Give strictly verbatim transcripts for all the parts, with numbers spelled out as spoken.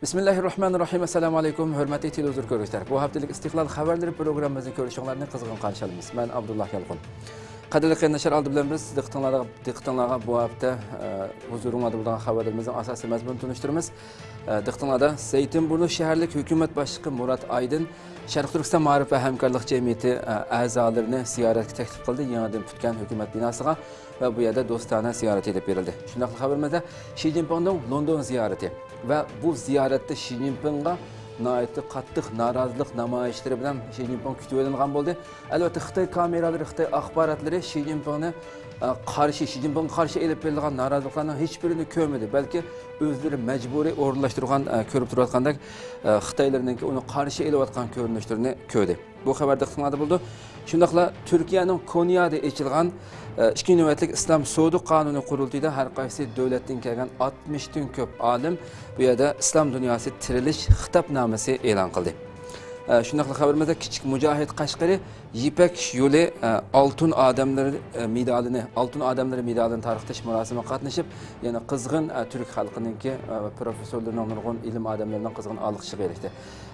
بىسمىللاھىررەھمانىررەھىم. ئەسسالامۇ ئەلەيكۇم، ھۆرمەتلىك تېلېۋىزور كۆرگۈچىلەر. بۇ ھەپتىلىك ئىستىقلال خەۋەرلىرى پروگراممىمىزنى كۆرۈشۈڭلارنى قىزغىن قارشى ئالىمىز. مەن ئابدۇللا يالقۇن. قەدىرلىك قېرىنداشلار، ئالدى بىلەن بىز دىققىتىڭلارغا، دىققىتىڭلارغا بۇ ھەپتە، ئە، ھۇزۇرۇڭلاردا بولىدىغان خەۋەرلىرىمىزنىڭ ئاساسىي مەزمۇنىنى تونۇشتۇرىمىز. ئە، دىققىتىڭلاردا زەيتىنبۇرنۇ شەھەرلىك ھۆكۈمەت باشلىقى مۇرات ئايدىن شەرقىي تۈركىستان مائارىپ ۋە ھەمكارلىق جەمئىيىتى، ئە، ئەزالىرىنى زىيارەتكە تەكلىپ قىلدى. يېڭىدىن پۈتكەن ھۆكۈمەت بىناسىغا ۋە بۇ يەردە دوستانە زىيارەت ئېلىپ بېرىلدى. شۇنداقلا خەۋىرىمىزدە شى جىنپىڭنىڭ لوندون زىيارىتى ۋە بۇ زىيارەتتە شى جىنپىڭغا ناھايىتى قاتتىق نارازىلىق نامايىشلىرى بىلەن شى جىنپىڭ كۈتۈۋېلىنغان بولدى. ئەلۋەتتە، خىتاي كامېرالىرى، خىتاي ئاخباراتلىرى شى جىنپىڭنى، ئە، قارشى، شى جىنپىڭغا قارشى ئېلىپ بېرىلغان نارازىلىقلارنىڭ ھېچبىرىنى كۆرمىدى، بەلكى ئۆزلىرى مەجبۇرىي ئورۇنلاشتۇرغان، ئە، كۆرۈپ تۇرۇۋاتقاندەك، ئە، خىتايلارنىڭكى ئۇنى قارشى ئېلىۋاتقان كۆرۈنۈشلىرىنى كۆردى. بۇ خەۋەر دىققىتىڭلاردا بولىدۇ. شۇنداقلا تۈركىيەنىڭ كونيادا ئېچىلغان، ئە، ئىككى نۆۋەتلىك ئىسلام سودا قانۇنى قۇرۇلتىيىدا ھەر قايسى دۆلەتتىن كەلگەن ئاتمىشتىن كۆپ ئالىم بۇ يەردە ئىسلام دۇنياسى تىرىلىش خىتابنامىسى ئېلان قىلدى. ئە، شۇنداقلا خەۋىرىمىزدە كىچىك مۇجاھىد قەشقىرى يىپەك يولى، ئە، ئالتۇن ئادەملىرى، ئە، مېدالىنى، ئالتۇن ئادەملىرى مېدالىنى تارقىتىش مۇراسىمىغا قاتنىشىپ، يەنە قىزغىن، ئە، تۈرك خەلقىنىڭكى، ئە، پروفېسسورلىرىنىڭ، نۇرغۇن ئىلىم ئادەملىرىنىڭ قىزغىن ئالقىشىغا ئېرىشتى.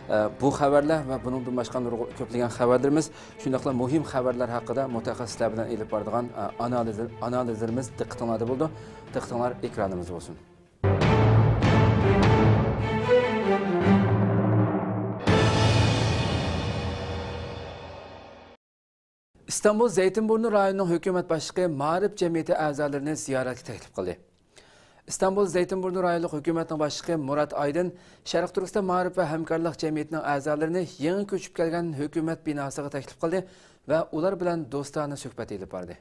ئە، بۇ خەۋەرلەر ۋە بۇنىڭدىن باشقا نۇرغۇن كۆپلىگەن خەۋەرلىرىمىز، شۇنداقلا مۇھىم خەۋەرلەر ھەققىدە مۇتەخەسسىسلەر بىلەن ئېلىپ بارىدىغان، ئە، ئانالىز-، ئانالىزلىرىمىز دىققىتىڭلاردا بولىدۇ. دىققىتىڭلار ئېكرانىمىزدا بولسۇن. ئىستانبۇل زەيتىنبۇرنۇ رايونىنىڭ ھۆكۈمەت باشلىقى مائارىپ جەمئىيىتى ئەزالىرىنى زىيارەتكە تەكلىپ قىلدى. ئىستانبۇل زەيتىنبۇرنۇ رايونلۇق ھۆكۈمەتنىڭ باشلىقى مۇرات ئايدىن شەرقىي تۈركىستان مائارىپ ۋە ھەمكارلىق جەمئىيىتىنىڭ ئەزالىرىنى يېڭى كۆچۈپ كەلگەن ھۆكۈمەت بىناسىغا تەكلىپ قىلدى ۋە ئۇلار بىلەن دوستانە سۆھبەت ئېلىپ باردى.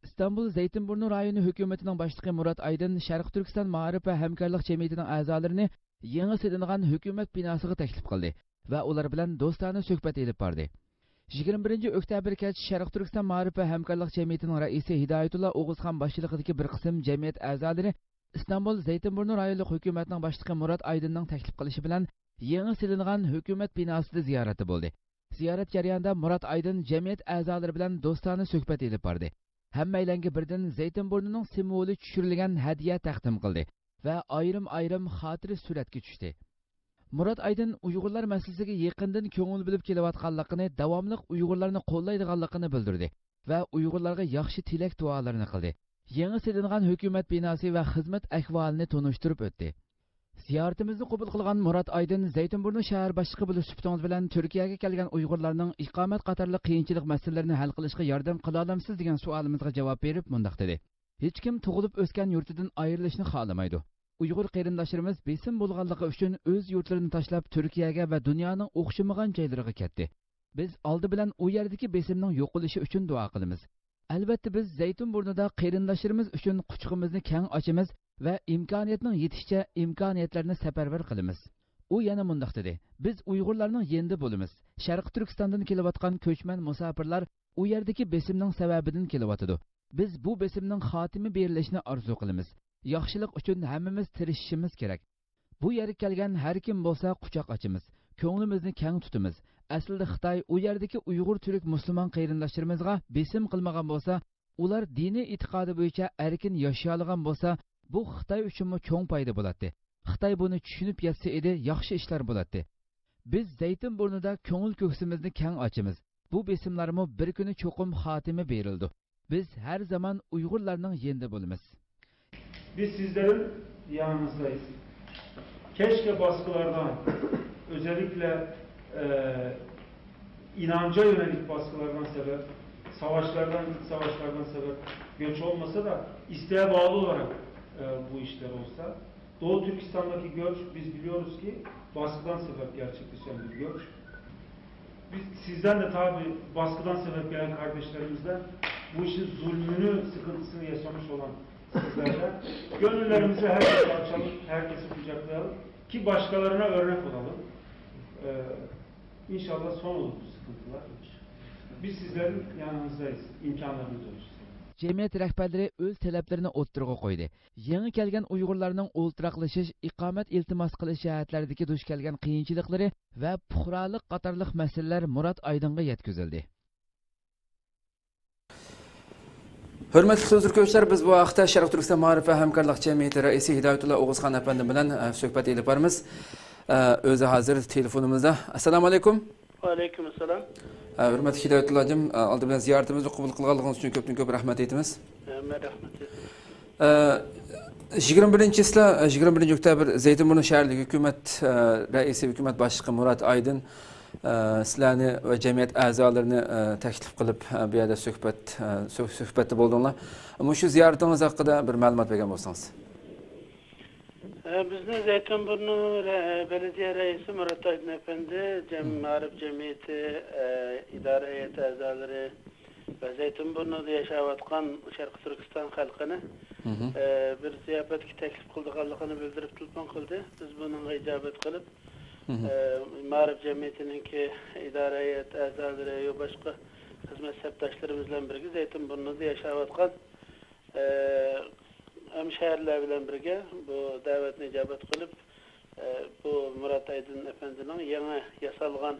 ئىستانبۇل زەيتىنبۇرنۇ رايونى ھۆكۈمىتىنىڭ باشلىقى مۇرات ئايدىن شەرقىي تۈركىستان مائارىپ ۋە ھەمكارلىق جەمئىيىتىنىڭ ئەزالىرىنى يېڭى سېلىنغان ھۆكۈمەت بىناسىغا تەكلىپ قىلدى ۋە ئۇلار بىلەن دوستانە سۆھبەت ئېلىپ باردى. يىگىرمە بىرىنچى ئۆكتەبىر كەچ شەرقىي تۈركىستان مائارىپ ۋە ھەمكارلىق جەمئىيىتىنىڭ رەئىسى ھىدايەتۇللا ئوغۇزخان باشچىلىقىدىكى بىر قىسىم جەمئىيەت ئەزالىرى ئىستانبۇل زەيتىنبۇرنۇ رايونلۇق ھۆكۈمەتنىڭ باشلىقى مۇرات ئايدىننىڭ تەكلىپ قىلىشى بىلەن يېڭى سېلىنغان ھۆكۈمەت بىناسىدا زىيارەتتە بولدى. زىيارەت جەريانىدا مۇرات ئايدىن جەمئىيەت ئەزالىرى بىلەن دوستانە سۆھبەت ئېلىپ باردى. ھەممەيلەنگە بىردىن زەيتىنبۇرنىنىڭ سىمۋولى چۈشۈرۈلگەن ھەدىيە تەقدىم قىلدى ۋە ئايرىم-ئايرىم خاتىرە سۈرەتكە چۈشتى. مۇرات ئايدىن ئۇيغۇرلار مەسىلىسىگە يېقىندىن كۆڭۈل بۆلۈپ كېلىۋاتقانلىقىنى، داۋاملىق ئۇيغۇرلارنى قوللايدىغانلىقىنى بىلدۈردى ۋە ئۇيغۇرلارغا ياخشى تىلەك-دۇئالىرىنى قىلدى. يېڭى سېلىنغان ھۆكۈمەت بىناسى ۋە خىزمەت ئەھۋالىنى تونۇشتۇرۇپ ئۆتتى. زىيارىتىمىزنى قوبۇل قىلغان مۇرات ئايدىن زەيتىنبۇرنۇ شەھەر باشلىقى بولۇش سۈپىتىڭىز بىلەن تۈركىيەگە كەلگەن ئۇيغۇرلارنىڭ ئىقامەت قاتارلىق قىيىنچىلىق مەسىلىلىرىنى ھەل قىلىشقا ياردەم قىلالامسىز دېگەن سوئالىمىزغا جاۋاب بېرىپ مۇنداق دېدى: ھېچكىم تۇغۇلۇپ ئۆسكەن يۇرتىدىن ئايرىلىشنى خالىمايدۇ. ئۇيغۇر قېرىنداشلىرىمىز بېسىم بولغانلىقى ئۈچۈن ئۆز يۇرتلىرىنى تاشلاپ تۈركىيەگە ۋە دۇنيانىڭ ئوخشىمىغان جايلىرىغا كەتتى. بىز ئالدى بىلەن ئۇ يەردىكى بېسىمنىڭ يوقىلىشى ئۈچۈن دۇئا قىلىمىز. ئەلۋەتتە، بىز زەيتىنبۇرنىدا قېرىنداشلىرىمىز ئۈچۈن قۇچىقىمىزنى كەڭ ئاچىمىز ۋە ئىمكانىيەتنىڭ يېتىشىچە ئىمكانىيەتلەرنى سەپەرۋەر قىلىمىز. ئۇ يەنە مۇنداق دېدى: بىز ئۇيغۇرلارنىڭ يېنىدا بولىمىز. شەرقىي تۈركىستاندىن كېلىۋاتقان كۆچمەن مۇساپىرلار ئۇ يەردىكى بېسىمنىڭ سەۋەبىدىن كېلىۋاتىدۇ. بىز بۇ بېسىمنىڭ خاتىمە بېرىلىشىنى ئارزۇ قىلىمىز. ياخشىلىق ئۈچۈن ھەممىمىز تىرىشىشىمىز كېرەك. بۇ يەرگە كەلگەن ھەر كىم بولسا قۇچاق ئاچىمىز، كۆڭلىمىزنى كەڭ تۇتىمىز. ئەسلىدە خىتاي ئۇ يەردىكى ئۇيغۇر تۈرك مۇسۇلمان قېرىنداشلىرىمىزغا بېسىم قىلمىغان بولسا، ئۇلار دىنىي ئېتىقادى بويىچە ئەركىن ياشىيالىغان بولسا، بۇ خىتاي ئۈچۈنمۇ چوڭ پايدا بولاتتى. خىتاي بۇنى چۈشىنىپ يەتسە ئىدى، ياخشى ئىشلار بولاتتى. بىز زەيتىنبۇرنىدا كۆڭۈل كۆكسىمىزنى كەڭ ئاچىمىز. بۇ بېسىملارمۇ بىر كۈنى چوقۇم خاتىمە بېرىلىدۇ. بىز ھەر زامان ئۇيغۇرلارنىڭ يېنىدا بولىمىز. Biz sizlerin yanınızdayız. Keşke baskılardan, özellikle, e, inanca yönelik baskılardan sebep, savaşlardan, iç savaşlardan sebep göç olmasa da isteğe bağlı olarak, e, bu işler olsa. Doğu Türkistan'daki göç, biz biliyoruz ki, baskıdan sebep gerçekleşen bir göç. Biz sizden de tabii baskıdan sebep gelen kardeşlerimizden, bu işin zulmünü, sıkıntısını yaşamış olan sizlerden gönüllerimizi herkese açalım, herkesi kucaklayalım ki başkalarına örnek olalım. Ee, inşallah son olur bu sıkıntılar. Biz sizlerin yanınızdayız, imkanlarımız ölçüsünde. جەمئىيەت رەھبەرلىرى ئۆز تەلەپلىرىنى ئوتتۇرىغا قويدى. يېڭى كەلگەن ئۇيغۇرلارنىڭ ئولتۇراقلىشىش، ئىقامەت ئىلتىماس قىلىش جەھەتلەردىكى دۇچ كەلگەن قىيىنچىلىقلىرى ۋە پۇقرالىق قاتارلىق مەسىلىلەر مۇرات ئايدىنغا يەتكۈزۈلدى. ھۆرمەتلىك تېلېۋىزور كۆرگۈچىلەر، بىز بۇ ھەقتە شەرقىي تۈركىستان مائارىپ ۋە ھەمكارلىق جەمئىيىتى رەئىسى ھىدايەتۇللا ئوغۇزخان ئەپەندى بىلەن، ئە، سۆھبەت ئېلىپ بارىمىز. ئە، ئۆزى ھازىر تېلېفونىمىزدا. ئەسسالامۇ ئەلەيكۇم. ۋەئەلەيكۇم ئەسسالام. ئە، ھۆرمەتلىك ھىدايەتۇللاجىم، ئە، ئالدى بىلەن زىيارىتىمىزنى قوبۇل قىلغانلىقىڭىز ئۈچۈن كۆپتىن كۆپ رەھمەت ئېيتىمىز. ھە، مەن رەھمەت ئېيتىمەن. ئە، يىگىرمە بىرىنچى چىسلا، يىگىرمە بىرىنچى ئۆكتەبىر زەيتىنبۇرنۇ شەھەرلىك ھۆكۈمەت، ئە، رەئىسى، ھۆكۈمەت باشلىقى مۇرات ئايدىن، ئە، سىلەرنى ۋە جەمئىيەت ئەزالىرىنى، ئە، تەكلىپ قىلىپ، ئە، بۇ يەردە سۆھبەت، ئە، سۆ-، سۆھبەتتە بولدۇڭلار. مۇشۇ زىيارىتىڭىز ھەققىدە بىر مەلۇمات بەرگەن بولسىڭىز. ئە، بىزنى زەيتىنبۇرنۇ رە-، بەلەدىيە رەئىسى مۇرات ئايدىن ئەپەندى، جەم-، مائارىپ جەمئىيىتى، ئە، ئىدارە ھەيئەت ئەزالىرى، ۋە زەيتىنبۇرنۇدا ياشاۋاتقان شەرقىي تۈركىستان خەلقىنى، مھم. ئە، بىر زىياپەتكە تەكلىپ قىلىدىغانلىقىنى بىلدۈرۈپ تېلېفون قىلدى. بىز بۇنىڭغا ئىجابەت قىلىپ، مھم. ئە، مائارىپ جەمئىيىتىنىڭكى ئىدارە ھەيئەت ئەزالىرى ۋە باشقا خىزمەت سەپداشلىرىمىز بىلەن بىرگە زەيتىنبۇرنۇدا ياشاۋاتقان، ئە، ھەمشەھەرلەر بىلەن بىرگە بۇ دەۋەتنى ئىجابەت قىلىپ، ئە، بۇ مۇرات ئايدىن ئەپەندىنىڭ يېڭى ياسالغان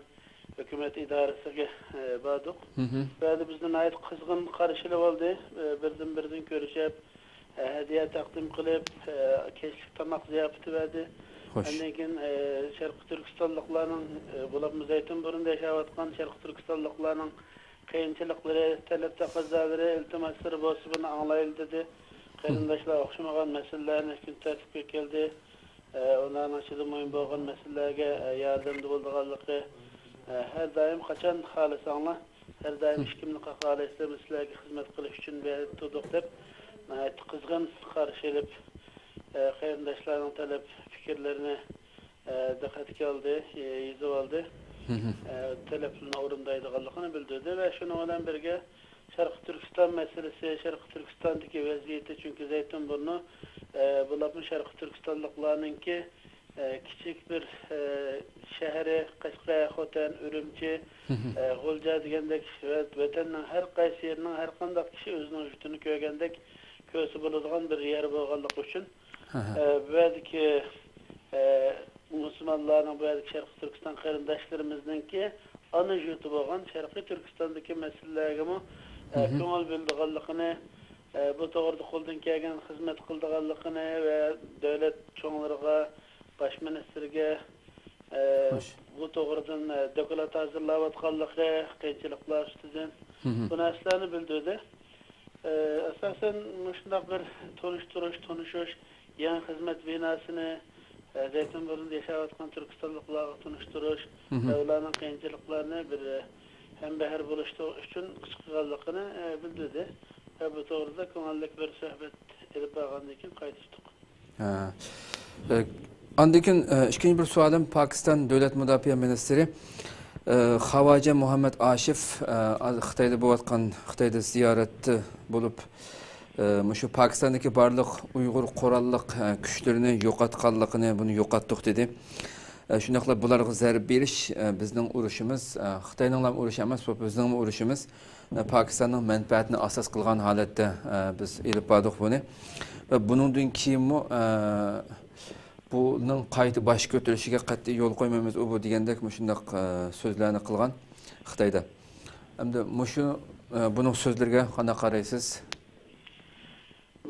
ھۆكۈمەت ئىدارىسىگە، ئە، باردۇق. مھم. بۇ يەردە بىزنى ناھايىتى قىزغىن قارشى ئېلىۋالدى. ئە، بىردىن-بىردىن كۆرۈشۈپ، ئە، ھەدىيە تەقدىم قىلىپ، ئە، كەچلىك تاماق زىياپىتى بەردى. خوش. ئاندىن كېيىن، ئە، شەرقىي تۈركىستانلىقلارنىڭ، ئە، بولۇپمۇ زەيتىنبۇرنۇدا ياشاۋاتقان شەرقىي تۈركىستانلىقلارنىڭ قىيىنچىلىقلىرى، تەلەپ تەقەززالىرى، ئىلتىماسلىرى بولسا بۇنى ئاڭلايلى دېدى. قېرىنداشلار ئوخشىمىغان مەسىلىلەرنى كۈن تەرتىپكە كەلدى. ئە، ئۇلارنىڭ ئىچىدە مۇھىم بولغان مەسىلىلەرگە، ئە، ياردەمدە بولىدىغانلىقى، ئە، ھەر دائىم قاچان خالىساڭلار، ھەر دائىم ئىككىمنى قاقالايسىلەر، بىز سىلەرگە خىزمەت قىلىش ئۈچۈن بۇ يەردە تۇردۇق دەپ، ناھايىتى قىزغىن قارشى ئېلىپ، ئە، قېرىنداشلارنىڭ تەلەپ پىكىرلىرىنى، ئە، دىققەتكە ئالدى، يېزىۋالدى. مھم. ئە، تەلەپلىرىنى ئورۇندايدىغانلىقىنى بىلدۈردى ۋە شۇنىڭ بىلەن بىرگە، شەرقىي تۈركىستان مەسىلىسى، شەرقىي تۈركىستاندىكى ۋەزىيىتى، چۈنكى زەيتىنبۇرنۇ، ئە، بولۇپمۇ شەرقىي تۈركىستانلىقلارنىڭكى، ئە، كىچىك بىر، ئە، شەھىرى، قەشقەر، خوتەن، ئۈرۈمچى، مھم. ئە، غۇلجا دېگەندەك ۋە ۋەتەننىڭ ھەر قايسى يېرىنىڭ ھەر قانداق كىشى ئۆزىنىڭ يۇرتىنى كۆرگەندەك كۆرسە بولىدىغان بىر يەر بولغانلىقى ئۈچۈن، ئەھە. ئە، بۇ يەردىكى، ئە، مۇسۇلمانلارنىڭ، بۇ يەردىكى شەرقىي تۈركىستان قېرىنداشلىرىمىزنىڭكى ئانا يۇرتى بولغان شەرقىي تۈركىستاندىكى مەسىلىلەرگىمۇ، ئە، مھم. كۆڭۈل بۆلىدىغانلىقىنى، ئە، بۇ توغرىدا قولدىن كەلگەن خىزمەت قىلىدىغانلىقىنى ۋە دۆلەت چوڭلىرىغا، باش مىنىستىرگە، ئە، خوش. بۇ توغرىدىن، ئە، دوكلات ھازىرلاۋاتقانلىقى، قىيىنچىلىقلار ئۈستىدىن مھم. بۇ نەرسىلەرنى بىلدۈردى. ئە، ئاساسەن مۇشۇنداق بىر تونۇشتۇرۇش، تونۇشۇش، يېڭى خىزمەت بىناسىنى، ئە، زەيتىنبۇرنۇدا ياشاۋاتقان تۈركىستانلىقلارغا تونۇشتۇرۇش مھم. ۋە ئۇلارنىڭ قىيىنچىلىقلارنى بىر، ئە، ھەمبەھىر بولۇش تو-، ئۈچۈن چىققانلىقىنى، ئە، بىلدۈردى. ۋە بۇ توغرىدا كۆڭۈللۈك بىر سۆھبەت ئېلىپ بارغاندىن كېيىن قايتىشتۇق. ھە. ئە، ئاندىن كېيىن، ئە، ئىككىنچى بىر سوئالىم، پاكىستان دۆلەت مۇداپىئە مىنىستىرى، ئە، خاۋاجە مۇھەممەد ئاشىف، ئە، خىتايدا بولۇۋاتقان، خىتايدا زىيارەتتە بولۇپ، ئە، مۇشۇ پاكىستاندىكى بارلىق ئۇيغۇر قوراللىق، ئە، كۈچلىرىنى يوقاتقانلىقىنى، بۇنى يوقاتتۇق دېدى. ئە، شۇنداقلا بۇلارغا زەربە بېرىش، ئە، بىزنىڭ ئۇرۇشىمىز، ئە، خىتاينىڭلا ئۇرۇشى ئەمەس، بۇ بىزنىڭمۇ ئۇرۇشىمىز. پاكىستاننىڭ مەنپەئەتىنى ئاساس قىلغان ھالەتتە، ئە، بىز ئېلىپ باردۇق بۇنى. ۋە بۇنىڭدىن كېيىنمۇ، ئە، بۇنىڭ قايتا باش كۆتۈرۈشىگە قەتئىي يول قويمايمىز، ئۇ بۇ دېگەندەك مۇشۇنداق، ئە، سۆزلەرنى قىلغان خىتايدا. ئەمدى مۇشۇ، ئە، بۇنىڭ سۆزلىرىگە قانداق قارايسىز؟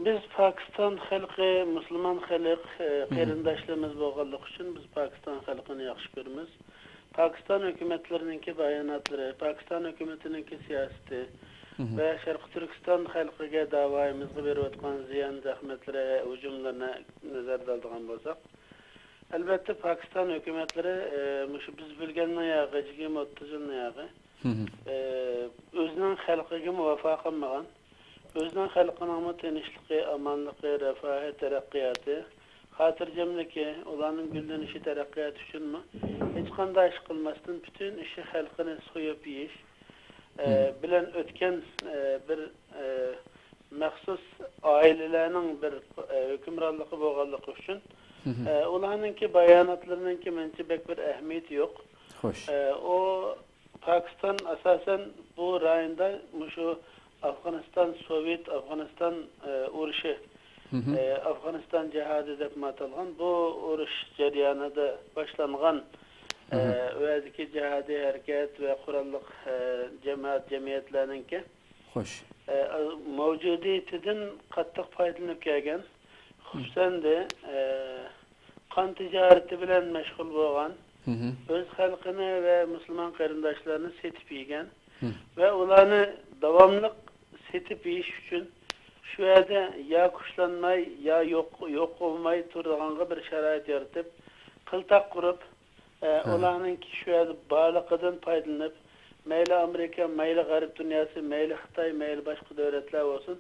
بىز پاكىستان خەلقى، مۇسۇلمان خەلق، ئە، مھم. قېرىنداشلىرىمىز بولغانلىقى ئۈچۈن بىز پاكىستان خەلقىنى ياخشى كۆرىمىز. پاكىستان ھۆكۈمەتلىرىنىڭكى باياناتلىرى، پاكىستان ھۆكۈمىتىنىڭكى سىياسىتى مھم. ۋە شەرقىي تۈركىستان خەلقىگە، داۋايىمىزغا بېرىۋاتقان زىيان، زەخمەتلىرى، ھۇجۇملىرىنى نەزەردە ئالىدىغان بولساق، ئەلۋەتتە، پاكىستان ھۆكۈمەتلىرى، ئە، مۇشۇ بىز بىلگەننىڭ ياغى، يىگىرمە ئوتتۇز يىلنىڭ ياغى، مھم. ئە، ئۆزىنىڭ خەلقىگىمۇ ۋاپا قىلمىغان، ئۆزىنىڭ خەلقىنىڭمۇ تىنچلىقى، ئامانلىقى، رىفاھى، تەرەققىياتى، خاتىرجەملىكى، ئۇلارنىڭ گۈللىنىشى، تەرەققىياتى ئۈچۈنمۇ ھېچقانداق ئىش قىلماستىن، پۈتۈن ئىشى خەلقىنى سويۇپ يېيىش، ئە، مھم. بىلەن ئۆتكەن، ئە، بىر، ئە، مەخسۇس ئائىلىلەرنىڭ بىر، ئە، ھۆكۈمرانلىقى بولغانلىقى ئۈچۈن، مھم. ئە، ئۇلارنىڭكى باياناتلىرىنىڭكى مېنىڭچە بەك بىر ئەھمىيىتى يوق. خوش. ئە، ئۇ پاكىستان ئاساسەن بۇ رايوندا مۇشۇ ئافغانىستان، سوۋېت ئافغانىستان، ئە، ئۇرۇشى، مھم. ئە، ئافغانىستان جىھادى دەپمۇ ئاتالغان بۇ ئۇرۇش جەريانىدا باشلانغان، ئە، مھم. ئۇ يەردىكى جىھادىي ھەرىكەت ۋە قوراللىق، ئە، جامائەت، جەمئىيەتلەرنىڭكى خوش. ئە، مەۋجۇدىيىتىدىن قاتتىق پايدىلىنىپ كەلگەن، خۇسۇسەن، ئە، قان تىجارىتى بىلەن مەشغۇل بولغان، مم. ئۆز خەلقىنى ۋە مۇسۇلمان قېرىنداشلارنى سېتىپ يېگەن، مم. ۋە ئۇلارنى داۋاملىق سېتىپ يېيىش ئۈچۈن شۇ يەردە يا كۈچلەنمەي، يا يوق، يوق بولماي تۇرىدىغانغا بىر شارائىت يارىتىپ، قىلتاق قۇرۇپ، ئە، ھە. ئۇلارنىڭكى شۇ يەردە بارلىقىدىن پايدىلىنىپ، مەيلى ئامېرىكا، مەيلى غەرب دۇنياسى، مەيلى خىتاي، مەيلى باشقا دۆلەتلەر بولسۇن،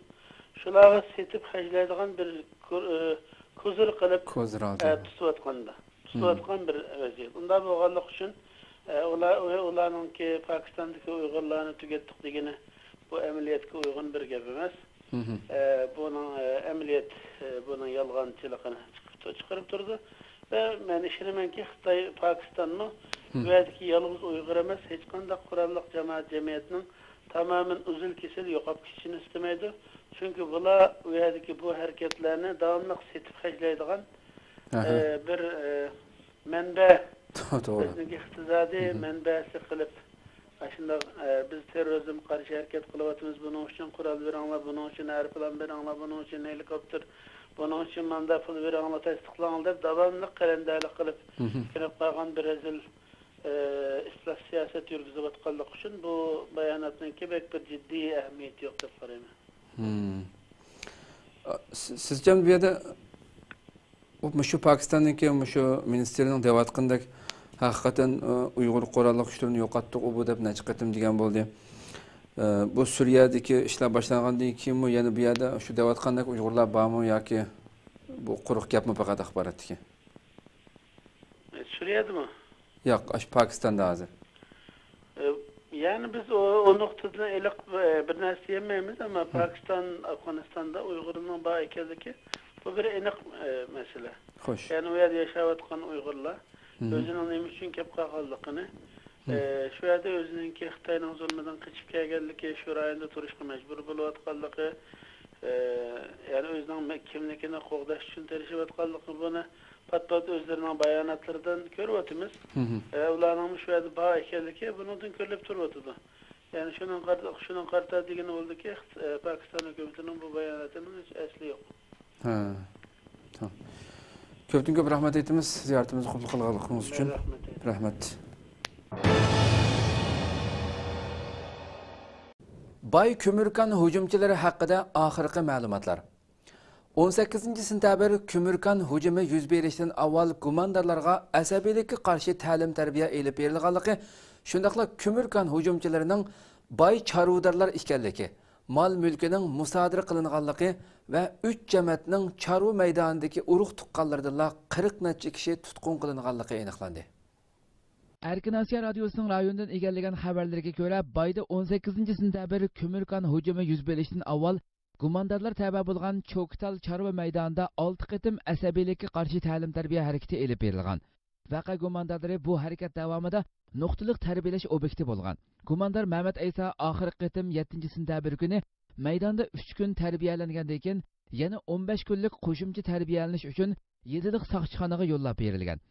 شۇلارغا سېتىپ خەجلەيدىغان بىر كو-، ئە، كوزىر قىلىپ، كوزىر ئالدى. ئە، تۇتۇۋاتقاندا، تۇتۇۋاتقان بىر ۋەزىيەت. ئۇنداق بولغانلىقى ئۈچۈن، ئە، ئۇلار، ئۇلارنىڭكى پاكىستاندىكى ئۇيغۇرلارنى تۈگەتتۇق دېگىنى بۇ ئەمەلىيەتكە ئۇيغۇن بىر گەپ ئەمەس. مم. ئە، بۇنىڭ، ئە، ئەمەلىيەت، ئە، بۇنىڭ يالغانچىلىقىنى چىقىپ، چىقىرىپ تۇرىدۇ. ۋە مەن ئىشىنىمەنكى، خىتاي، پاكىستانمۇ مم. بۇ يەردىكى يالغۇز ئۇيغۇر ئەمەس، ھېچقانداق قوراللىق جامائەت جەمئىيەتنىڭ تامامەن ئۈزۈل-كېسىل يوقاپ كېتىشىنى ئىستىمەيدۇ. چۈنكى بۇلار ئۇ يەردىكى بۇ ھەرىكەتلەرنى داۋاملىق سېتىپ خەجلەيدىغان، ئاھا. ئە، بىر، ئە، مەنبە. توغرا. بىزنىڭكى ئىقتىسادىي مم. مەنبەسى قىلىپ، ئاشۇنداق، ئە، بىز تېررورىزمغا قارشى ھەرىكەت قىلىۋاتىمىز، بۇنىڭ ئۈچۈن قورال بېرىڭلار، بۇنىڭ ئۈچۈن ئايروپىلان بېرىڭلار، بۇنىڭ ئۈچۈن ھېلىكوپتېر، بۇنىڭ ئۈچۈن ماندا پۇل بېرىڭلار، تەستىقلاڭلار دەپ داۋاملىق قەلەندەرلىك قىلىپ مم. كېلىپ قالغان بىر رەزىل، ئە، ئىسلاھ سىياسەت يۈرگۈزۈۋاتقانلىقى ئۈچۈن بۇ باياناتنىڭكى بەك بىر جىددىي ئەھمىيىتى يوق دەپ قارايمەن. مم. ئا، سى-، سىزچە بۇ يەردە ئۇ مۇشۇ پاكىستاننىڭكى مۇشۇ مىنىستىرنىڭ دەۋاتقىنىدەك، ھەقىقەتەن، ئۇ، ئۇيغۇر قوراللىق كۈچلىرىنى يوقاتتۇق، ئۇ بۇ دەپ نەچچە قېتىم دېگەن بولدى. ئە، بۇ سۈرىيەدىكى ئىشلار باشلانغاندىن كېيىنمۇ يەنە بۇ يەردە شۇ دەۋاتقاندەك ئۇيغۇرلار بارمۇ ياكى بۇ قۇرۇق گەپمۇ پەقەت ئاخباراتتىكى؟ ئە، سۈرىيەدىمۇ؟ ياق، ئاشۇ پاكىستاندا ھازىر. ئە، يەنى بىز ئۇ، ئۇ نۇقتىدىن ئېنىق، ئە، بىر نەرسە دېيەلمەيمىز، ئەمما مم. پاكىستان، ئافغانىستاندا ئۇيغۇرنىڭ بار ئىكەنلىكى، بۇ بىر ئېنىق، ئە، مەسىلە. خوش. يەنى ئۇ يەردە ياشاۋاتقان ئۇيغۇرلار مم. ئۆزىنىڭ نېمە ئۈچۈن كېلىپ قالغانلىقىنى، مم. ئە، شۇ يەردە ئۆزىنىڭكى خىتاينىڭ زۇلمىدىن قېچىپ كەلگەنلىكى، شۇ رايوندا تۇرۇشقا مەجبۇر بولۇۋاتقانلىقى، ئە، يەنى ئۆزىنىڭ مە-، كىملىكىنى قوغداش ئۈچۈن تىرىشىۋاتقانلىقى، بۇنى پات-پات ئۆزلىرىنىڭ باياناتلىرىدىن كۆرۈۋاتىمىز. مم. ئە، ئۇلارنىڭمۇ شۇ يەردە بار ئىكەنلىكى بۇنىڭدىن كۆرۈلۈپ تۇرۇۋاتىدۇ. يەنى شۇنىڭغا قارىتا، شۇنىڭغا قارىتا دېگىنى بولدىكى، ئە، پاكىستان ھۆكۈمىتىنىڭ بۇ باياناتىنىڭ ھېچ ئەسلى يوق. ھە. تامام. كۆپتىن كۆپ رەھمەت ئېيتىمىز زىيارىتىمىزنى قوبۇل قىلغانلىقىڭىز ئۈچۈن. رەھمەت ئېيتىمەن. رەھمەت. باي كۆمۈركان ھۇجۇمچىلىرى ھەققىدە ئاخىرقى مەلۇماتلار. ئون سەككىزىنچى سېنتەبىر كۆمۈركان ھۇجۇمى يۈز بېرىشتىن ئاۋۋال گۇماندارلارغا ئەسەبىيلىككە قارشى تەلىم-تەربىيە ئېلىپ بېرىلغانلىقى، شۇنداقلا كۆمۈركان ھۇجۇمچىلىرىنىڭ باي چارۋىدارلار ئىكەنلىكى، مال-مۈلكىنىڭ مۇسادىرە قىلىنغانلىقى ۋە ئۈچ جەمەتنىڭ چارۋا مەيدانىدىكى ئۇرۇق-تۇغقانلىرىدىنلا قىرىق نەچچە كىشى تۇتقۇن قىلىنغانلىقى ئېنىقلاندى. ئەركىن ئاسىيا رادىيوسىنىڭ رايوندىن ئىگىلىگەن خەۋەرلىرىگە كۆرە، بايدا ئون سەككىزىنچى سېنتەبىر كۆمۈركان ھۇجۇمى يۈز بېرىشتىن ئاۋۋال گۇماندارلار تەۋە بولغان چوكتال چارۋا مەيدانىدا ئالتە قېتىم ئەسەبىيلىككە قارشى تەلىم-تەربىيە ھەرىكىتى ئېلىپ بېرىلغان. ۋەقە گۇماندارلىرى بۇ ھەرىكەت داۋامىدا نۇقتىلىق تەربىيەلەش ئوبيېكتى بولغان. گۇماندار مەمەت ئەيسا ئاخىرقى قېتىم يەتتىنچى سېنتەبىر كۈنى مەيداندا ئۈچ كۈن تەربىيەلەنگەندىن كېيىن، يەنە ئون بەش كۈنلۈك قوشۇمچە تەربىيەلىنىش ئۈچۈن يېزىلىق ساقچىخانىغا يوللاپ بېرىلگەن.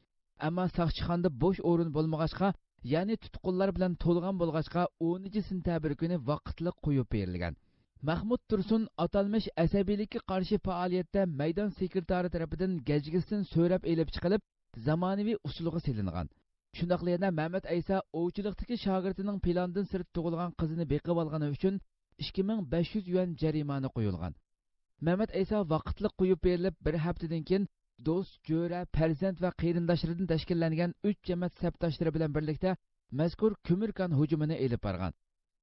ئەمما ساقچىخانىدا بوش ئورۇن بولمىغاچقا، يەنى تۇتقۇنلار بىلەن تولغان بولغاچقا، ئونىنچى سېنتەبىر كۈنى ۋاقىتلىق قويۇپ بېرىلگەن. مەخمۇت تۇرسۇن ئاتالمىش ئەسەبىيلىككە قارشى پائالىيەتتە مەيدان سېكرېتارى تەرىپىدىن گەجگىسىدىن سۆرەپ ئېلىپ چىقىلىپ، زامانىۋى ئۇسسۇلغا سېلىنغان. شۇنداقلا يەنە مەمەت ئەيسا ئوۋچىلىقتىكى شاگىرتىنىڭ پىلاندىن سىرت تۇغۇلغان قىزىنى بېقىۋالغىنى ئۈچۈن ئىككى مىڭ بەش يۈز يۈەن جەرىمانە قويۇلغان. مەمەت ئەيسا ۋاقىتلىق قويۇپ بېرىلىپ، بىر ھەپتىدىن كېيىن دوست، جۆرە، پەرزەنت ۋە قېرىنداشلىرىدىن تەشكىللەنگەن ئۈچ جەمەت سەپداشلىرى بىلەن بىرلىكتە مەزكۇر كۆمۈركان ھۇجۇمىنى ئېلىپ بارغان.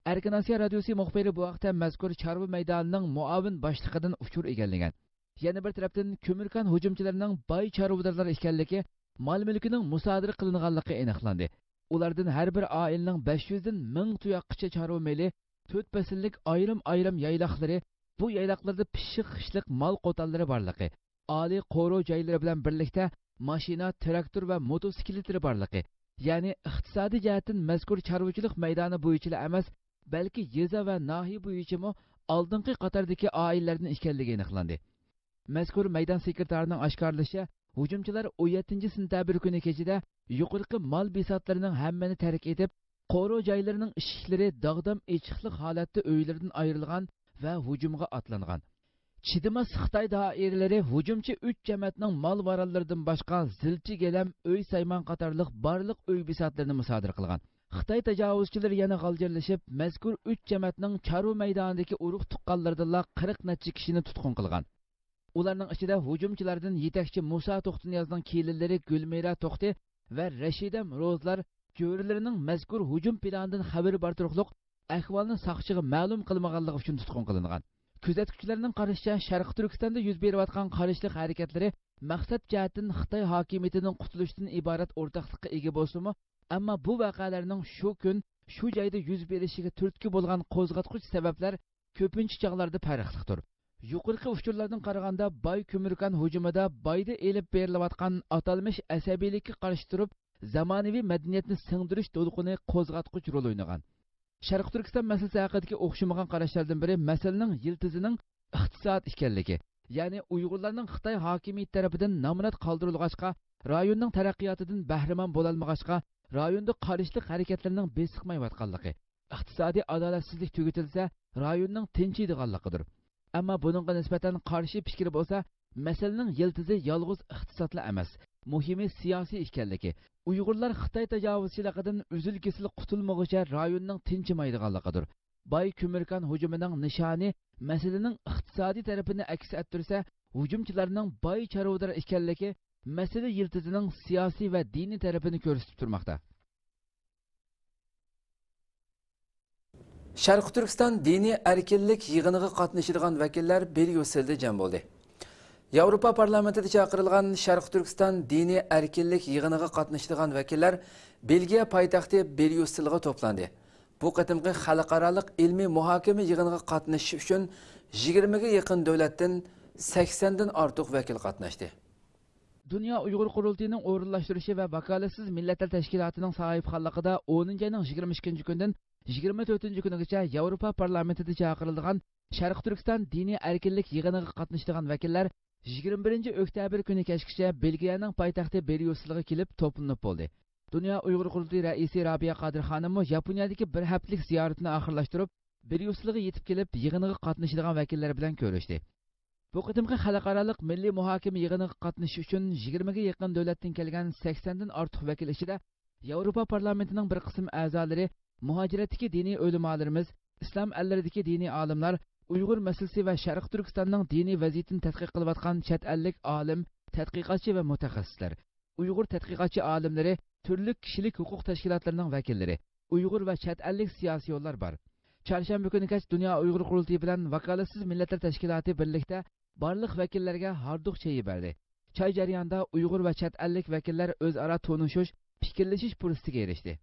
ئەركىن ئاسىيا رادىيوسى مۇخبىرى بۇ ھەقتە مەزكۇر چارۋا مەيدانىنىڭ مۇئاۋىن باشلىقىدىن ئۇچۇر ئىگىلىگەن. يەنە بىر تەرەپتىن، كۆمۈركان ھۇجۇمچىلىرىنىڭ باي چارۋىدارلار ئىكەنلىكى، مال-مۈلكىنىڭ مۇسادىرە قىلىنغانلىقى ئېنىقلاندى. ئۇلاردىن ھەر بىر ئائىلىنىڭ بەش يۈزدىن مىڭ تۇياققىچە چارۋا مېلى، تۆت پەسىللىك ئايرىم-ئايرىم يايلاقلىرى، بۇ يايلاقلاردا پىششىق خىشلىق مال قوتانلىرى بارلىقى، ئالىي قورۇ جايلىرى بىلەن بىرلىكتە ماشىنا، تىراكتور ۋە موتوسىكلىتلىرى بارلىقى، يەنى ئىقتىسادىي جەھەتتىن مەزكۇر چارۋىچىلىق مەيدانى بويىچىلا ئەمەس، بەلكى يېزا ۋە ناھىيە بويىچىمۇ ئالدىنقى قاتاردىكى ئائىلىلەردىن ئىكەنلىكى ئېنىقلاندى. مەزكۇر مەيدان سېكرېتارىنىڭ ئاشكارىلىشىچە، ھۇجۇمچىلار ئون يەتتىنچى سېنتەبىر كۈنى كېچىدە يۇقىرىقى مال بىساتلىرىنىڭ ھەممىنى تەرك ئېتىپ، قورۇ جايلىرىنىڭ ئىشىكلىرى داغدام ئېچىقلىق ھالەتتە ئۆيلىرىدىن ئايرىلغان ۋە ھۇجۇمغا ئاتلانغان. چىدىماس خىتاي دائىرىلىرى ھۇجۇمچى ئۈچ جەمەتنىڭ مال-ماراللىرىدىن باشقا، زىلچە گىلەم، ئۆي سايمان قاتارلىق بارلىق ئۆي بىساتلىرىنى مۇسادىرە قىلغان. خىتاي تاجاۋۇزچىلىرى يەنە غالجىرلىشىپ، مەزكۇر ئۈچ جەمەتنىڭ چارۋا مەيدانىدىكى ئۇرۇق-تۇغقانلىرىدىنلا قىرىق نەچچە كىشىنى تۇتقۇن قىلغان. ئۇلارنىڭ ئىچىدە ھۇجۇمچىلاردىن يېتەكچى مۇسا توختىنىيازنىڭ كېلىنلىرى گۈلمىرا توختى ۋە رەشىدەم روزلار جۆرىلىرىنىڭ مەزكۇر ھۇجۇم پىلانىدىن خەۋىرى بار تۇرۇقلۇق ئەھۋالنى ساقچىغا مەلۇم قىلمىغانلىقى ئۈچۈن تۇتقۇن قىلىنغان. كۆزەتكۈچىلەرنىڭ قارىشىچە، شەرقىي تۈركىستاندا يۈز بېرىۋاتقان قارشىلىق ھەرىكەتلىرى مەقسەت جەھەتتىن خىتاي ھاكىمىيىتىدىن قۇتۇلۇشتىن ئىبارەت ئورتاقلىققا ئىگە بولسىمۇ، ئەمما بۇ ۋەقەلەرنىڭ شۇ كۈن، شۇ جايدا يۈز بېرىشىگە تۈرتكە بولغان قوزغاتقۇچ سەۋەبلەر كۆپىنچە چاغلاردا پەرقلىقتۇر. يۇقىرىقى ئۇچۇرلاردىن قارىغاندا، باي كۈمۈركان ھۇجۇمىدا بايدا ئېلىپ بېرىلىۋاتقان ئاتالمىش ئەسەبىيلىككە قارشى تۇرۇپ، زامانىۋى مەدەنىيەتنى سىڭدۈرۈش دولقۇنى قوزغاتقۇچ رول ئوينىغان. شەرقىي تۈركىستان مەسىلىسى ھەققىدىكى ئوخشىمىغان قاراشلاردىن بىرى مەسىلىنىڭ يىلتىزىنىڭ ئىقتىساد ئىكەنلىكى، يەنى ئۇيغۇرلارنىڭ خىتاي ھاكىمىيىتى تەرىپىدىن نامرات قالدۇرۇلغاچقا، رايوننىڭ تەرەققىياتىدىن بەھرىمەن بولالمىغاچقا، رايوندا قارشىلىق ھەرىكەتلىرىنىڭ بېسىقمايۋاتقانلىقى، ئىقتىسادىي ئادالەتسىزلىك تۈگىتىلسە، رايوننىڭ تىنچىيدىغانلىقىدۇر. ئەمما بۇنىڭغا نىسبەتەن قارشى پىكىر بولسا، مەسىلىنىڭ يىلتىزى يالغۇز ئىقتىسادلا ئەمەس، مۇھىمى سىياسىي ئىكەنلىكى، ئۇيغۇرلار خىتاي تاجاۋۇزچىلىقىدىن ئۈزۈل-كېسىل قۇتۇلمىغۇچە رايوننىڭ تىنچىمايدىغانلىقىدۇر. باي كۈمۈركان ھۇجۇمىنىڭ نىشانى مەسىلىنىڭ ئىقتىسادىي تەرىپىنى ئەكس ئەتتۈرسە، ھۇجۇمچىلارنىڭ باي چارۋىدار ئىكەنلىكى مەسىلە يىلتىزىنىڭ سىياسىي ۋە دىنىي تەرىپىنى كۆرسىتىپ تۇرماقتا. شەرقىي تۈركىستان دىنىي ئەركىنلىك يىغىنىغا قاتنىشىدىغان ۋەكىللەر بريۇسسېلدە جەم بولدى. ياۋروپا پارلامېنتىدا چاقىرىلغان شەرقىي تۈركىستان دىنىي ئەركىنلىك يىغىنىغا قاتنىشىدىغان ۋەكىللەر بېلگىيە پايتەختى بريۇسسېلغا توپلاندى. بۇ قېتىمقى خەلقئارالىق ئىلمىي مۇھاكىمە يىغىنىغا قاتنىشىش ئۈچۈن يىگىرمىگە يېقىن دۆلەتتىن سەكسەندىن ئارتۇق ۋەكىل قاتناشتى. دۇنيا ئۇيغۇر قۇرۇلتىيىنىڭ ئورۇنلاشتۇرۇشى ۋە ۋاكالەتسىز مىللەتلەر تەشكىلاتىنىڭ ساھىبخانلىقىدا ئونىنچى ئاينىڭ يىگىرمە ئىككىنچى كۈنىدىن يىگىرمە تۆتىنچى كۈنىگىچە ياۋروپا پارلامېنتىدا چاقىرىلىدىغان شەرقىي تۈركىستان دىنىي ئەركىنلىك يىغىنىغا قاتنىشىدىغان ۋەكىللەر يىگىرمە بىرىنچى ئۆكتەبىر كۈنى كەچكىچە بېلگىيەنىڭ پايتەختى بريۇسسېلغا كېلىپ توپلىنىپ بولدى. دۇنيا ئۇيغۇر قۇرۇلتىيى رەئىسى رابىيە قادىر خانىممۇ ياپونىيەدىكى بىر ھەپتىلىك زىيارىتىنى ئاخىرلاشتۇرۇپ، بريۇسسېلغا يېتىپ كېلىپ، يىغىنغا قاتنىشىدىغان ۋەكىللەر بىلەن كۆرۈشتى. بۇ قېتىمقى خەلقئارالىق مىللىي مۇھاكىمە يىغىنىغا قاتنىشىش ئۈچۈن يىگىرمىگە يېقىن دۆلەتتىن كەلگەن سەكسەندىن ئارتۇق ۋەكىل ئىچىدە ياۋروپا پارلامېنتىنىڭ بىر قىسىم ئەزالىرى، مۇھاجىرەتتىكى دىنىي ئۆلىمالىرىمىز، ئىسلام ئەللىرىدىكى دىنىي ئالىملار، ئۇيغۇر مەسىلىسى ۋە شەرقىي تۈركىستاننىڭ دىنىي ۋەزىيىتىنى تەتقىق قىلىۋاتقان چەت ئەللىك ئالىم، تەتقىقاتچى ۋە مۇتەخەسسىسلەر، ئۇيغۇر تەتقىقاتچى ئالىملىرى، تۈرلۈك كىشىلىك ھوقۇق تەشكىلاتلىرىنىڭ ۋەكىللىرى، ئۇيغۇر ۋە چەت ئەللىك سىياسىيونلار بار. چارشەنبە كۈنى كەچ دۇنيا ئۇيغۇر قۇرۇلتىيى بىلەن ۋاكالەتسىز مىللەتلەر تەشكىلاتى بىرلىكتە بارلىق ۋەكىللەرگە ھاردۇق چېيى بەردى. چاي جەريانىدا ئۇيغۇر ۋە چەت ئەللىك ۋەكىللەر ئۆزئارا تونۇشۇش، پىكىرلىشىش پۇرسىتىگە ئېرىشتى.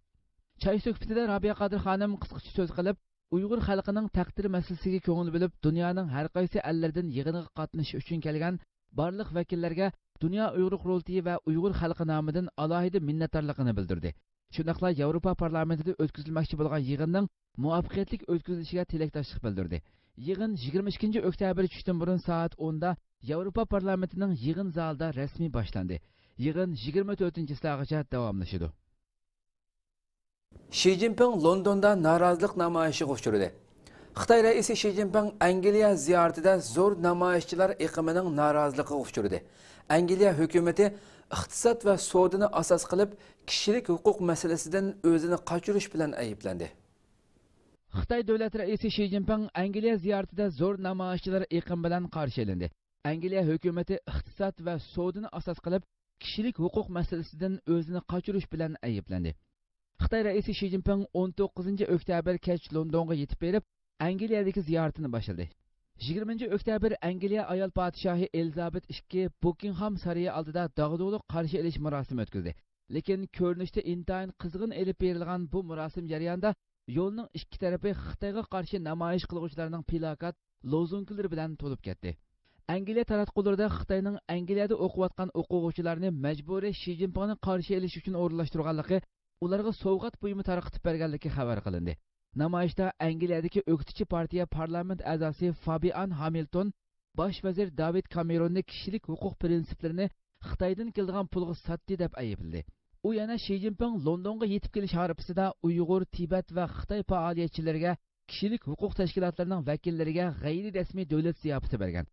چاي سۆھبىتىدە رابىيە قادىر خانىم قىسقىچە سۆز قىلىپ، ئۇيغۇر خەلقىنىڭ تەقدىر مەسىلىسىگە كۆڭۈل بۆلۈپ، دۇنيانىڭ ھەر قايسى ئەللىرىدىن يىغىنغا قاتنىشىش ئۈچۈن كەلگەن بارلىق ۋەكىللەرگە دۇنيا ئۇيغۇر قۇرۇلتىيى ۋە ئۇيغۇر خەلقى نامىدىن ئالاھىدە مىننەتدارلىقىنى بىلدۈردى. شۇنداقلا ياۋروپا پارلامېنتىدا ئۆتكۈزۈلمەكچى بولغان يىغىننىڭ مۇۋەپپەقىيەتلىك ئۆتكۈزۈلۈشىگە تىلەكداشلىق بىلدۈردى. يىغىن يىگىرمە ئىككىنچى ئۆكتەبىر چۈشتىن بۇرۇن سائەت ئوندا ياۋروپا پارلامېنتىنىڭ يىغىن زالىدا رەسمىي باشلاندى. يىغىن يىگىرمە تۆتىنچى چىسلاغىچە داۋاملىشىدۇ. شى جىنپىڭ لوندوندا نارازىلىق نامايىشىغا ئۇچرىدى. خىتاي رەئىسى شى جىنپىڭ ئەنگلىيە زىيارىتىدە زور نامايىشچىلار ئېقىمىنىڭ نارازىلىقىغا ئۇچرىدى. ئەنگلىيە ھۆكۈمىتى ئىقتىساد ۋە سودىنى ئاساس قىلىپ، كىشىلىك ھوقۇق مەسىلىسىدىن ئۆزىنى قاچۇرۇش بىلەن ئەيىبلەندى. خىتاي دۆلەت رەئىسى شى جىنپىڭ ئەنگلىيە زىيارىتىدە زور نامايىشچىلار ئېقىمى بىلەن قارشى ئېلىندى. ئەنگلىيە ھۆكۈمىتى ئىقتىساد ۋە سودىنى ئاساس قىلىپ، كىشىلىك ھوقۇق مەسىلىسىدىن ئۆزىنى قاچۇرۇش بىلەن ئەيىبلەندى. خىتاي رەئىسى شى جىنپىڭ ئون توققۇزىنچى ئۆكتەبىر كەچ لوندونغا يېتىپ بېرىپ، ئەنگلىيەدىكى زىيارىتىنى باشلىدى. يىگىرمىنچى ئۆكتەبىر ئەنگلىيە ئايال پادىشاھى ئېلىزابېت ئىككى بۇكىنغھام سارىيى ئالدىدا داغدۇغىلىق قارشى ئېلىش مۇراسىمى ئۆتكۈزدى. لېكىن كۆرۈنۈشتە ئىنتايىن قىزغىن ئېلىپ بېرىلغان بۇ مۇراسىم جەريانىدا يولنىڭ ئىككى تەرىپى خىتايغا قارشى نامايىش قىلغۇچىلارنىڭ پىلاكات، لوزۇنكىلىرى بىلەن تولۇپ كەتتى. ئەنگلىيە تاراتقۇلىرىدا خىتاينىڭ ئەنگلىيەدە ئوقۇۋاتقان ئوقۇغۇچىلارنى مەجبۇرىي شى جىنپىڭنى قارشى ئېلىش ئۈچۈن ئورۇنلاشتۇرغانلىقى، ئۇلارغا سوۋغات بۇيۇمى تارقىتىپ بەرگەنلىكى خەۋەر قىلىندى. نامايىشتا ئەنگلىيەدىكى ئۆكتىچى پارتىيە پارلامېنت ئەزاسى فابىئان ھامىلتون باش ۋەزىر داۋىد كامېروننى كىشىلىك ھوقۇق پىرىنسىپلىرىنى خىتايدىن كېلىدىغان پۇلغا ساتتى دەپ ئەيىبلىدى. ئۇ يەنە شى جىنپىڭ لوندونغا يېتىپ كېلىش ھارپىسىدا ئۇيغۇر، تىبەت ۋە خىتاي پائالىيەتچىلىرىگە كىشىلىك ھوقۇق تەشكىلاتلىرىنىڭ ۋەكىللىرىگە غەيرىي رەسمىي دۆلەت زىياپىتى بەرگەن.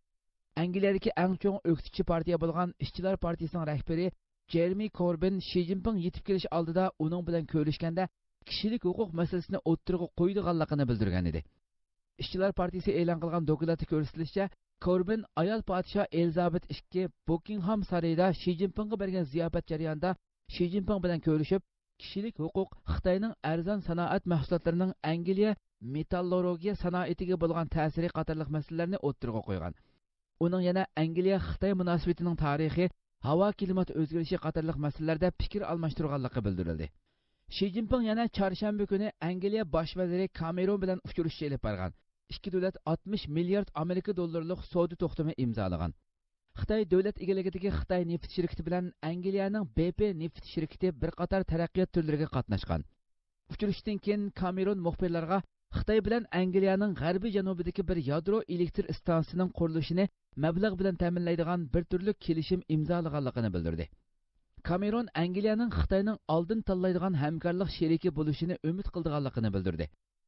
ئەنگلىيەدىكى ئەڭ چوڭ ئۆكتىچى پارتىيە بولغان ئىشچىلار پارتىيىسىنىڭ رەھبىرى جېرېمى كوربىن شى جىنپىڭ يېتىپ كېلىش ئالدىدا ئۇنىڭ بىلەن كۆرۈشكەندە كىشىلىك ھوقۇق مەسىلىسىنى ئوتتۇرىغا قويىدىغانلىقىنى بىلدۈرگەن ئىدى. ئىشچىلار پارتىيىسى ئېلان قىلغان دوكلاتتا كۆرسىتىلىشىچە، كوربىن ئايال پادىشاھ ئېلىزابېت ئىككى بۇكىڭھام سارىيىدا شى جىنپىڭغا بەرگەن زىياپەت جەريانىدا شى جىنپىڭ بىلەن كۆرۈشۈپ، كىشىلىك ھوقۇق، خىتاينىڭ ئەرزان سانائەت مەھسۇلاتلىرىنىڭ ئەنگلىيە مېتاللورگىيە سانائىتىگە بولغان تەسىرى قاتارلىق مەسىلىلەرنى ئوتتۇرىغا قويغان. ئۇنىڭ يەنە ئەنگلىيە-خىتاي مۇناسىۋىتىنىڭ تارىخى، ھاۋا كىلىمات ئۆزگىرىشى قاتارلىق مەسىلىلەردە پىكىر ئالماشتۇرغانلىقى بىلدۈرۈلدى. شى جىنپىڭ يەنە چارشەنبە كۈنى ئەنگلىيە باش ۋەزىرى كامېرون بىلەن ئۇچرىشىش ئېلىپ بارغان. ئىككى دۆلەت ئاتمىش مىليارد ئامېرىكا دوللىرىلىق سودا توختىمى ئىمزالىغان. خىتاي دۆلەت ئىگىلىكىدىكى خىتاي نېفىت شىركىتى بىلەن ئەنگلىيەنىڭ بې پې نېفىت شىركىتى بىر قاتار تەرەققىيات تۈرلىرىگە قاتناشقان. ئۇچرىشىشتىن كېيىن كامېرون مۇخبىرلارغا خىتاي بىلەن ئەنگلىيەنىڭ غەربىي جەنۇبىدىكى بىر يادرو ئېلېكتر ئىستانسىسىنىڭ قۇرۇلۇشىنى مەبلەغ بىلەن تەمىنلەيدىغان بىر تۈرلۈك كېلىشىم ئىمزالىغانلىقىنى بىلدۈردى. كامېرون ئەنگلىيەنىڭ خىتاينىڭ ئالدىن تاللايدىغان ھەمكارلىق شېرىكى بولۇشىنى ئۈمىد قىلىدىغانلىقىنى بىلدۈردى.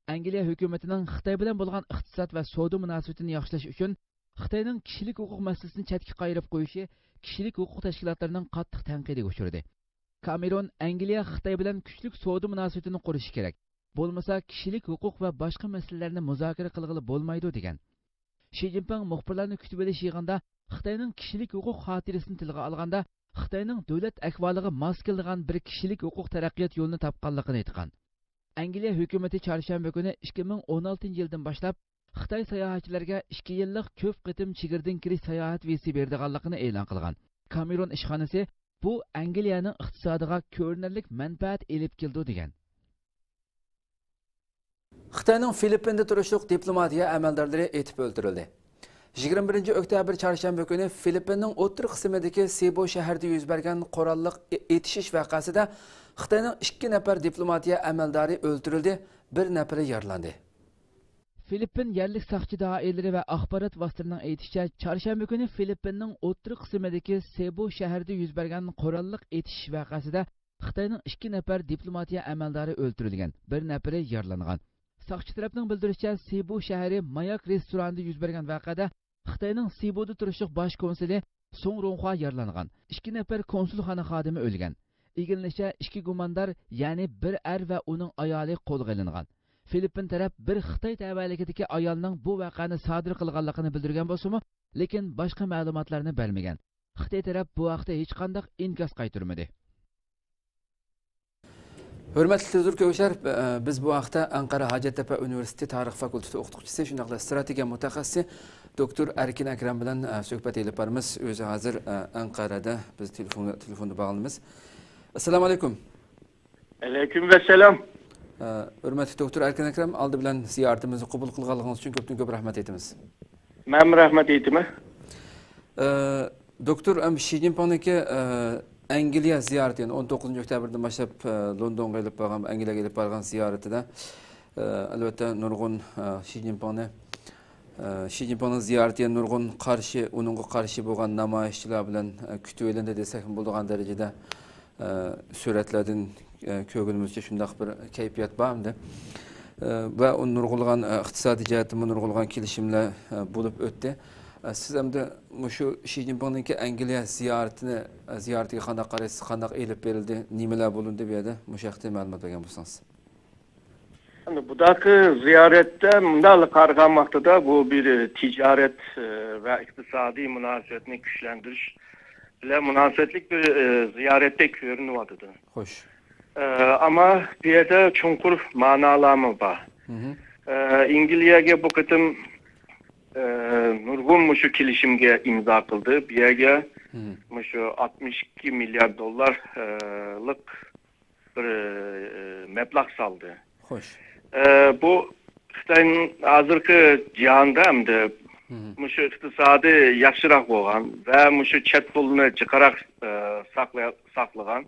ئەنگلىيە ھۆكۈمىتىنىڭ خىتاي بىلەن بولغان ئىقتىساد ۋە سودا مۇناسىۋىتىنى ياخشىلاش ئۈچۈن خىتاينىڭ كىشىلىك ھوقۇق مەسىلىسىنى چەتكە قايرىپ قويۇشى كىشىلىك ھوقۇق تەشكىلاتلىرىنىڭ قاتتىق تەنقىدىگە ئۇچرىدى. كامېرون ئەنگلىيە خىتاي بىلەن كۈچلۈك سودا مۇناسىۋىتىنى قۇرۇشى كېرەك. بولمىسا كىشىلىك ھوقۇق ۋە باشقا مەسىلىلەرنى مۇزاكىرە قىلغىلى بولمايدۇ، دېگەن. شى جىنپىڭ مۇخبىرلارنى كۈتۈۋېلىش يىغىنىدا خىتاينىڭ كىشىلىك ھوقۇق خاتىرىسىنى تىلغا ئالغاندا، خىتاينىڭ دۆلەت ئەھۋالىغا ماس كېلىدىغان بىر كىشىلىك ھوقۇق تەرەققىيات يولىنى تاپقانلىقىنى ئېيتقان. ئەنگلىيە ھۆكۈمىتى چارشەنبە كۈنى ئىككى مىڭ ئون ئالتىنچى يىلدىن باشلاپ خىتاي ساياھەتچىلەرگە ئىككى يىللىق كۆپ قېتىم چېگرىدىن كىرىش ساياھەت ۋىزىسى بېرىدىغانلىقىنى ئېلان قىلغان. كامېرون ئىشخانىسى بۇ ئەنگلىيەنىڭ ئىقتىسادىغا كۆرۈنەرلىك مەنپەئەت ئېلىپ كېلىدۇ، دېگەن. خىتاينىڭ فىلىپپىندا تۇرۇشلۇق دىپلوماتىيە ئەمەلدارلىرى ئېتىپ ئۆلتۈرۈلدى. يىگىرمە بىرىنچى ئۆكتەبىر چارشەنبە كۈنى فىلىپپىننىڭ ئوتتۇرا قىسمىدىكى سېبۇ شەھىرىدە يۈز بەرگەن قوراللىق ئېتىشىش ۋەقەسىدە خىتاينىڭ ئىككى نەپەر دىپلوماتىيە ئەمەلدارى ئۆلتۈرۈلدى، بىر نەپىرى يارىلاندى. فىلىپپىن يەرلىك ساقچى دائىرىلىرى ۋە ئاخبارات ۋاسىتىلىرىنىڭ ئېيتىشىچە، چارشەنبە كۈنى فىلىپپىننىڭ ئوتتۇرا قىسمىدىكى سېبۇ شەھىرىدە يۈز بەرگەن قوراللىق ئېتىشىش ۋەقەسىدە خىتاينىڭ ئىككى نەپەر دىپلوماتىيە ئەمەلدارى ئۆلتۈرۈلگەن، بىر نەپىرى يارىلانغان. ساقچى تەرەپنىڭ بىلدۈرۈشىچە، سېبۇ شەھىرى ماياك رېستورانىدا يۈز بەرگەن ۋەقەدە خىتاينىڭ سېبۇدا تۇرۇشلۇق باش كونسۇلى سۇڭ رۇڭخۇا يارىلانغان، ئىككى نەپەر كونسۇلخانا خادىمى ئۆلگەن. ئىگىلىنىشىچە، ئىككى گۇماندار، يەنى بىر ئەر ۋە ئۇنىڭ ئايالى قولغا ئېلىنغان. فىلىپپىن تەرەپ بىر خىتاي تەۋەلىكىدىكى ئايالنىڭ بۇ ۋەقەنى سادىر قىلغانلىقىنى بىلدۈرگەن بولسىمۇ، لېكىن باشقا مەلۇماتلارنى بەرمىگەن. خىتاي تەرەپ بۇ ھەقتە ھېچقانداق ئىنكاس قايتۇرمىدى. ھۆرمەتلىك تېلېۋىزور كۆرگۈچىلەر، بىز بۇ ھەقتە ئەنقەرە ھاجەتتەپە ئۇنىۋېرسىتېتى تارىخ فاكۇلتېتى ئوقۇتقۇچىسى، شۇنداقلا ئىستراتېگىيە مۇتەخەسسىسى دوكتور ئەركىن ئەكرەم بىلەن، ئە، سۆھبەت ئېلىپ بارىمىز. ئۆزى ھازىر، ئە، ئەنقەرەدە، بىز تېلېفون، تېلېفوندا باغلىنىمىز. ئەسسالامۇ ئەلەيكۇم. ئەلەيكۇم ئەسسالام. ئە، ھۆرمەتلىك دوكتور ئەركىن ئەكرەم، ئالدى بىلەن زىيارىتىمىزنى قوبۇل قىلغانلىقىڭىز ئۈچۈن كۆپتىن كۆپ رەھمەت ئېيتىمىز. مەنمۇ رەھمەت ئېيتىمەن. ئە، دوكتور، ئەم، شى جىنپىڭنىڭكى، ئە، ئەنگلىيە زىيارىتى، يەنى ئون توققۇزىنچى ئۆكتەبىردىن باشلاپ، ئە، لوندونغا ئېلىپ بارغان، ئەنگلىيەگە ئېلىپ بارغان زىيارىتىدە، ئە، ئەلۋەتتە، نۇرغۇن، ئە، شى جىنپىڭنى، ئە، شى جىنپىڭنىڭ زىيارىتى نۇرغۇن قارشى، ئۇنىڭغا قارشى بولغان نامايىشچىلار بىلەن، ئە، كۈتۈۋېلىندى دېسەكمۇ بولىدىغان دەرىجىدە، ئە، سۈرەتلەردىن، ئە، كۆرگىنىمىزچە شۇنداق بىر كەيپىيات بار ئەمدى. ئە، ۋە ئۇ نۇرغۇنلىغان، ئە، ئىقتىسادىي جەھەتتىمۇ نۇرغۇنلىغان كېلىشىملەر، ئە، بولۇپ ئۆتتى. ئە، سىز ئەمدى مۇشۇ شى جىنپىڭنىڭكى ئەنگلىيە زىيارىتىنى، ئە، زىيارىتىگە قانداق قارايسىز؟ قانداق ئېلىپ بېرىلدى؟ نېمىلەر بولۇندى بۇ يەردە؟ مۇشۇ ھەقتە مەلۇمات بەرگەن بولسىڭىز. ئەمدى بۇداقى زىيارەتتە مۇنداقلا قارىغان ۋاقتىدا بۇ بىر تىجارەت، ئە، ۋە ئىقتىسادىي مۇناسىۋەتنى كۈچلەندۈرۈش بىلەن مۇناسىۋەتلىك بىر، ئە، زىيارەتتەك كۆرۈنۈۋاتىدۇ. خوش. ئە، ئەمما بۇ يەردە چوڭقۇر مانالارمۇ بار. مھم. ئە، ئەنگلىيەگە بۇ قېتىم، ئە، نۇرغۇن مۇشۇ كېلىشىمگە ئىمزا قىلدى. بۇ يەرگە مھم. مۇشۇ ئاتمىش ئىككى مىليارد دوللار، ئە، لىق بىر، ئە، مەبلەغ سالدى. خوش. ئە، بۇ خىتاينىڭ ھازىرقى جاھاندا ئەمدى مھم. مۇشۇ ئىقتىسادى ياخشىراق بولغان ۋە مۇشۇ چەت پۇلنى جىقراق، ئە، ساقلىيا-، ساقلىغان،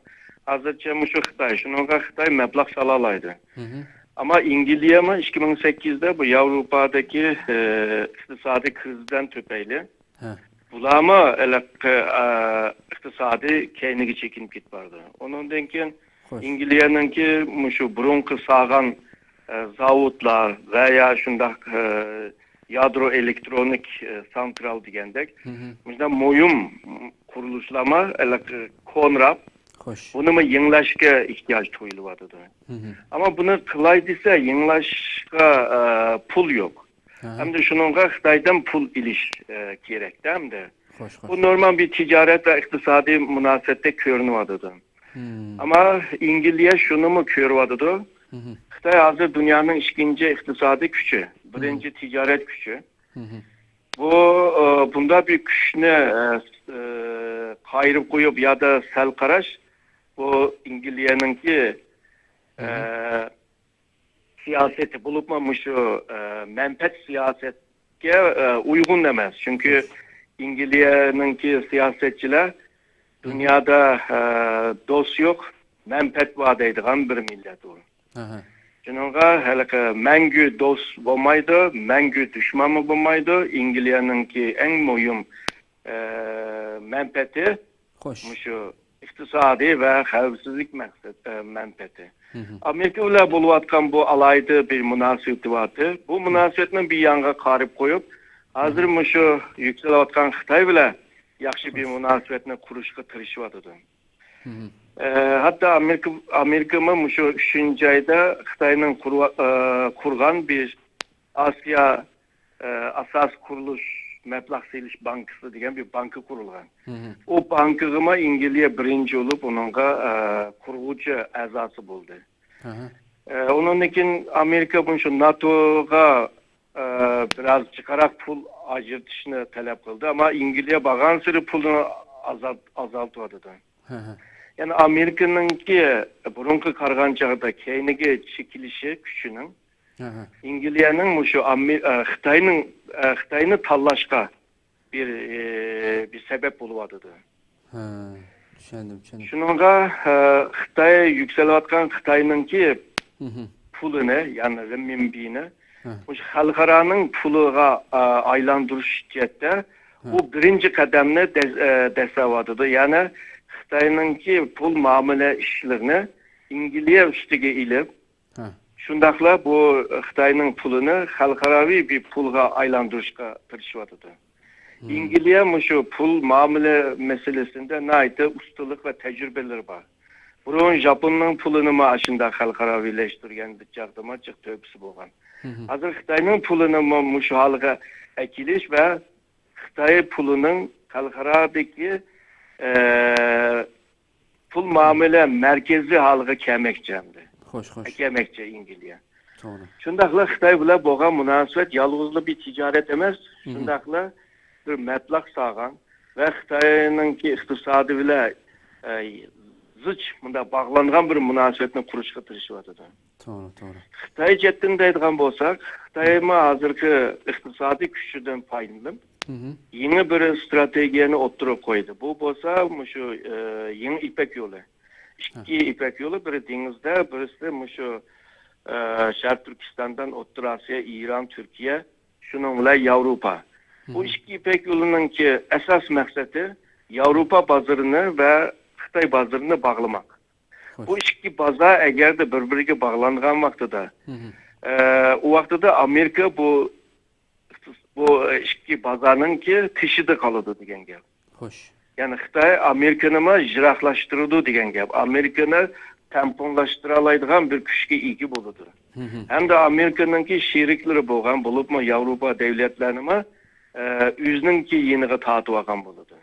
ھازىرچە مۇشۇ خىتاي، شۇنىڭغا خىتاي مەبلەغ سالالايدۇ. مھم. ئەمما ئەنگلىيەمۇ ئىككى مىڭ سەككىزدە بۇ ياۋروپادىكى، ئە، ئىقتىسادىي كىرىزىستىن تۈپەيلى ھە. بۇلارمۇ ھېلىقى، ئە، ئىقتىسادىي كەينىگە چېكىنىپ كېتىپ بارىدۇ. ئۇنىڭدىن كېيىن خوش. ئەنگلىيەنىڭكى مۇشۇ بۇرۇنقى سالغان، ئە، زاۋۇتلار ۋە يا شۇنداق، ئە، يادرو ئېلېكترونىك، ئە، سانترال دېگەندەك، مۇشۇنداق مۇھىم قۇرۇلۇشلارما، ئە، كونراپ، بۇنىمۇ يېڭىلاشقا ئېھتىياج تۇيۇلۇۋاتىدۇ. ئەمما بۇنى قىلاي دېسە، يېڭىلاشقا، ئە، پۇل يوق. ھەمدە شۇنىڭغا خىتايدىن پۇل ئېلىش، ئە، كېرەكتە ئەمدى. بۇ نورمال بىر تىجارەت ۋە ئىقتىسادىي مۇناسىۋەتتەك كۆرۈنۈۋاتىدۇ. ئەمما ئەنگلىيە شۇنىمۇ كۆرۈۋاتىدۇ. خىتاي ھازىر دۇنيانىڭ ئىككىنچى ئىقتىسادىي كۈچى، بىرىنچى تىجارەت كۈچى. بۇ، ئە، بۇنداق بىر كۈچنى، ئە، ئە، قايرىپ قويۇپ يادا سەل قاراش، بۇ ئەنگلىيەنىڭكى، ئە، سىياسىتى، بولۇپمۇ مۇشۇ، ئە، مەنپەئەت سىياسەتكە، ئە، ئۇيغۇن ئەمەس. چۈنكى ئەنگلىيەنىڭكى سىياسەتچىلەر دۇنيادا، ئە، دوست يوق، مەنپەئەت بار دەيدىغان بىر مىللەت ئۇ. شۇنىڭغا ھېلىقى مەڭگۈ دوست بولمايدۇ، مەڭگۈ دۈشمەنمۇ بولمايدۇ. ئەنگلىيەنىڭكى ئەڭ مۇھىم، ئە، مەنپەئەتى مۇشۇ ئىقتىسادىي ۋە خەۋپسىزلىك مەقسەت، ئە، مەنپەئەتى. ئامېرىكا بىلەن بولۇۋاتقان بۇ ئالاھىدە بىر مۇناسىۋىتى بارتى. بۇ مۇناسىۋەتنى بىر يانغا قايرىپ قويۇپ، ھازىر مۇشۇ يۈكسىلىۋاتقان خىتاي بىلەن ياخشى بىر مۇناسىۋەتنى قۇرۇشقا تىرىشىۋاتىدۇ. ئە، ھەتتا ئامېرىكا، ئامېرىكىمۇ مۇشۇ ئۈچىنچى ئايدا خىتاينىڭ قۇرۇۋا-، ئە، قۇرغان بىر ئاسىيا، ئە، ئاساسىي قۇرۇلۇش مەبلەغ سېلىش بانكىسى دېگەن بىر بانكا قۇرۇلغان. ئۇ بانكىغىمۇ ئەنگلىيە بىرىنچى بولۇپ، ئۇنىڭغا، ئە، قۇرغۇچى ئەزاسى بولدى. ئە، ئۇنىڭدىن كېيىن ئامېرىكا مۇشۇ ناتوغا، ئە، بىراز جىقراق پۇل ئاجرىتىشنى تەلەپ قىلدى. ئەمما ئەنگلىيە بارغانسېرى پۇلنى ئازالت-، ئازالتىۋاتىدۇ. يەنى ئامېرىكىنىڭكى بۇرۇنقى قارىغان چاغدا كەينىگە چېكىلىشى كۈچىنىڭ ئەنگلىيەنىڭ مۇشۇ ئامې-، ئە، خىتاينىڭ، ئە، خىتاينى تاللاشقا بىر، ئە، بىر سەۋەب بولۇۋاتىدۇ. ھە، چۈشەندىم، چۈشەندىم. شۇنىڭغا، ئە، خىتاي يۈكسىلىۋاتقان خىتاينىڭكى پۇلىنى، يەنى رېنمىنبىنى مۇشۇ خەلقئارانىڭ پۇلىغا، ئە، ئايلاندۇرۇش جەھەتتە ئۇ بىرىنچى قەدەمنى دەس-، ئە، دەسسەۋاتىدۇ. يەنى خىتاينىڭكى پۇل مۇئامىلە ئىشلىرىنى ئەنگلىيە ئۈستىگە ئېلىپ، شۇنداقلا بۇ خىتاينىڭ پۇلىنى خەلقئاراۋى بىر پۇلغا ئايلاندۇرۇشقا تىرىشىۋاتىدۇ. ئەنگلىيە مۇشۇ پۇل مۇئامىلە مەسىلىسىندە ناھايىتى ئۇستىلىق ۋە تەجرىبىلىرى بار. بۇرۇن ژاپوننىڭ پۇلىنىمۇ ئاشۇنداق خەلقئاراۋىلەشتۈرگەن چاغدىمۇ جىق تۆھپىسى بولغان. ھازىر خىتاينىڭ پۇلىنىمۇ مۇشۇ ھالغا ئەكېلىش ۋە خىتاي پۇلىنىڭ خەلقئارادىكى، ئە، پۇل مۇئامىلە مەركىزى ھالىغا كەلمەكچى ئەمدى. خوش، خوش. كەلمەكچى ئەنگلىيە. توغرا. شۇنداقلا خىتاي بىلەن بولغان مۇناسىۋەت يالغۇزلا بىر تىجارەت ئەمەس، شۇنداقلا بىر مەبلەغ سالغان ۋە خىتاينىڭكى ئىقتىسادى بىلەن، ئە، زىچ مۇنداق باغلانغان بىر مۇناسىۋەتنى قۇرۇشقا تىرىشىۋاتىدۇ. توغرا، توغرا. خىتاي جەھەتتىن دەيدىغان بولساق، خىتايمۇ ھازىرقى ئىقتىسادىي كۈچىدىن پايدىلىنىپ، يېڭى بىر ئىستراتېگىيەنى ئوتتۇرىغا قويدى. بۇ بولسا مۇشۇ، ئە، يېڭى يىپەك يولى. ئىككى يىپەك يولى، بىرى دېڭىزدا، بىرسى مۇشۇ، ئە، شەرقىي تۈركىستاندىن ئوتتۇرا ئاسىيا، ئىران، تۈركىيە، شۇنىڭ بىلەن ياۋروپا. بۇ ئىككى يىپەك يولىنىڭكى ئاساس مەقسىتى ياۋروپا بازىرىنى ۋە خىتاي بازىرىنى باغلىماق. بۇ ئىككى بازار ئەگەردە بىر-بىرىگە باغلانغان ۋاقتىدا، ئە، ئۇ ۋاقتىدا ئامېرىكا بۇ، بۇ ئىككى بازارنىڭكى تېشىدا قالىدۇ دېگەن گەپ. خوش. يەنى خىتاي ئامېرىكىنىمۇ يىراقلاشتۇرىدۇ دېگەن گەپ. ئامېرىكىنى تەڭپۇڭلاشتۇرالايدىغان بىر كۈچكە ئىگە بولىدۇ. ھەمدە ئامېرىكىنىڭكى شېرىكلىرى بولغان، بولۇپمۇ ياۋروپا دۆلەتلەرنىمۇ، ئە، ئۆزىنىڭكى يېنىغا تارتىۋالغان بولىدۇ.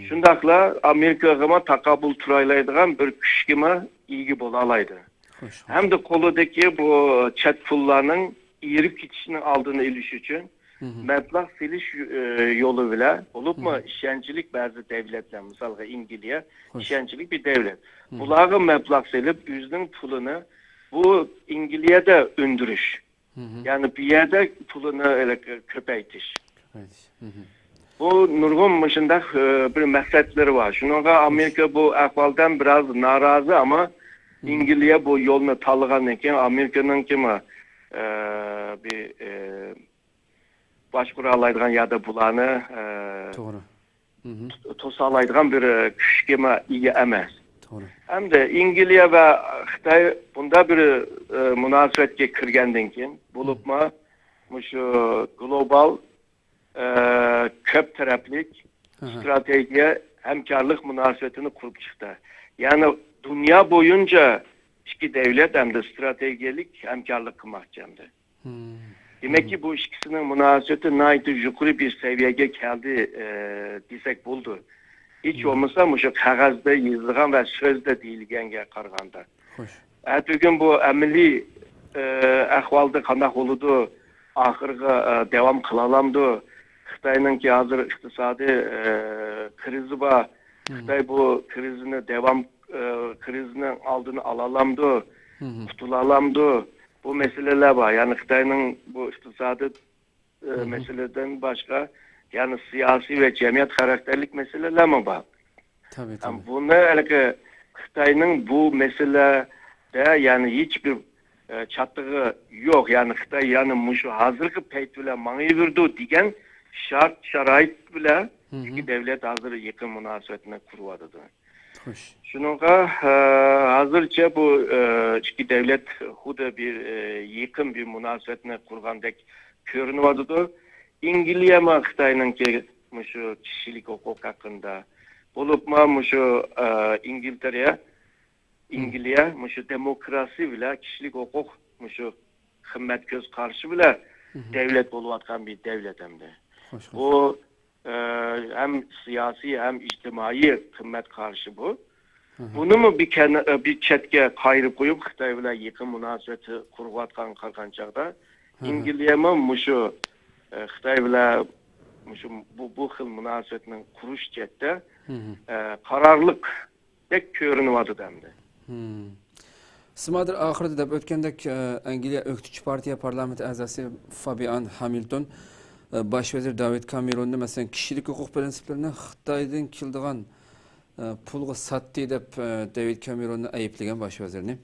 شۇنداقلا ئامېرىكىغىمۇ تاقابىل تۇرالايدىغان بىر كۈچكىمۇ ئىگە بولالايدۇ. خوش، خوش. ھەمدە قولىدىكى بۇ چەت پۇللارنىڭ ئېرىپ كېتىشىنىڭ ئالدىنى ئېلىش ئۈچۈن مەبلەغ سېلىش يو-، ئە، يولى بىلەن، بولۇپمۇ ئىشەنچلىك بەزى دۆلەتلەر، مىسالغا ئەنگلىيە خوش. ئىشەنچلىك بىر دۆلەت. بۇلارغا مەبلەغ سېلىپ، ئۆزىنىڭ پۇلىنى بۇ ئەنگلىيەدە ئۆندۈرۈش. يەنى بۇ يەردە پۇلىنى، ئە، كۆپەيتىش. كۆپەيتىش. بۇ نۇرغۇن مۇشۇنداق، ئە، بىر مەقسەتلىرى بار. شۇنىڭغا ئامېرىكا بۇ ئەھۋالدىن بىراز نارازى، ئەمما ئەنگلىيە بۇ يولنى تاللىغاندىن كېيىن ئامېرىكىنىڭكىمۇ، ئە، بىر، ئە، باشقۇرالايدىغان يا بۇلارنى، ئە، توغرا. توسالايدىغان بىر، ئە، كۈچكىمۇ ئىگە ئەمەس. توغرا. ئەمدى ئەنگلىيە ۋە خىتاي بۇنداق بىر، ئە، مۇناسىۋەتكە كىرگەندىن كېيىن، بولۇپمۇ مۇشۇ گلوبال، ئە، كۆپ تەرەپلىك ئىستراتېگىيە ھەمكارلىق مۇناسىۋىتىنى قۇرۇپ چىقتى. يەنى دۇنيا بويىچە ئىككى دۆلەت ئەمدى ئىستراتېگىيەلىك ھەمكارلىق قىلماقچى ئەمدى. دېمەككى، بۇ ئىككىسىنىڭ مۇناسىۋىتى ناھايىتى يۇقىرى بىر سەۋىيەگە كەلدى، ئە، دېسەك بولىدۇ. ھېچ بولمىسا مۇشۇ قەغەزدە يېزىلغان ۋە سۆزدە دېيىلگەنگە قارىغاندا. خوش. ئەتىگۈن بۇ ئەمەلىي، ئە، ئەھۋالدا قانداق بولىدۇ؟ ئاخىرىغا، ئە، داۋام قىلالامدۇ؟ خىتاينىڭكى ھازىر ئىقتىسادىي، ئە، كرىزى بار. خىتاي بۇ كرىزىنى داۋام، ئە، كرىزىنىڭ ئالدىنى ئالالامدۇ؟ قۇتۇلالامدۇ؟ بۇ مەسىلىلەر بار. يەنى خىتاينىڭ بۇ ئىقتىسادىي ئى، مەسىلىدىن باشقا، يەنى سىياسىي ۋە جەمئىيەت خاراكتېرلىك مەسىلىلەرمۇ بار. تەبىئىي، ھەم تەبىئىي. بۇنى ھېلىقى خىتاينىڭ بۇ مەسىلىدە، يەنى ھېچبىر، ئى، چاتىقى يوق. يەنى خىتاي يەنى مۇشۇ ھازىرقى پەيت بىلەن ماڭىۋېرىدۇ دېگەن شارت-شارائىت بىلەن ئىككى دۆلەت ھازىر يېقىن مۇناسىۋەتنى قۇرۇۋاتىدۇ. خوش. شۇنىڭغا، ئە، ھازىرچە بۇ، ئە، ئىككى دۆلەت خۇددى بىر، ئە، يېقىن بىر مۇناسىۋەتنى قۇرغاندەك كۆرۈنۈۋاتىدۇ. ئەنگلىيەمۇ خىتاينىڭكى مۇشۇ كىشىلىك ھوقۇق ھەققىدە، بولۇپمۇ مۇشۇ، ئە، ئىنگلىتېرە، ئەنگلىيە مۇشۇ دېموكراتىيە بىلەن كىشىلىك ھوقۇق مۇشۇ قىممەت كۆز قارىشى بىلەن دۆلەت بولۇۋاتقان بىر دۆلەت ئەمدى. خوش، خوش. بۇ ئە، ھەم سىياسىي، ھەم ئىجتىمائىي قىممەت قارىشى بۇ. بۇنىمۇ بىر كەن-، ئە، بىر چەتكە قايرىپ قويۇپ، خىتاي بىلەن يېقىن مۇناسىۋەت قۇرۇۋاتقانغا قارىغان چاغدا، ئەنگلىيەمۇ مۇشۇ، ئە، خىتاي بىلەن مۇشۇ، بۇ، بۇ خىل مۇناسىۋەتنى قۇرۇش جەھەتتە، ئە، قارارلىق دەك كۆرۈنۈۋاتىدۇ ئەمدى. سىمادىر ئاخىرىدا دەپ ئۆتكەندەك، ئە، ئەنگلىيە ئۆكتىچى پارتىيە پارلامېنت ئەزاسى فابىئان ھامىلتون، ئە، باش ۋەزىر داۋىد كامېروننى، مەسىلەن، كىشىلىك ھوقۇق پىرىنسىپلىرىنى خىتايدىن كېلىدىغان، ئە، پۇلغا ساتتى دەپ، ئە، داۋىد كامېروننى ئەيىبلىگەن باش ۋەزىرنى.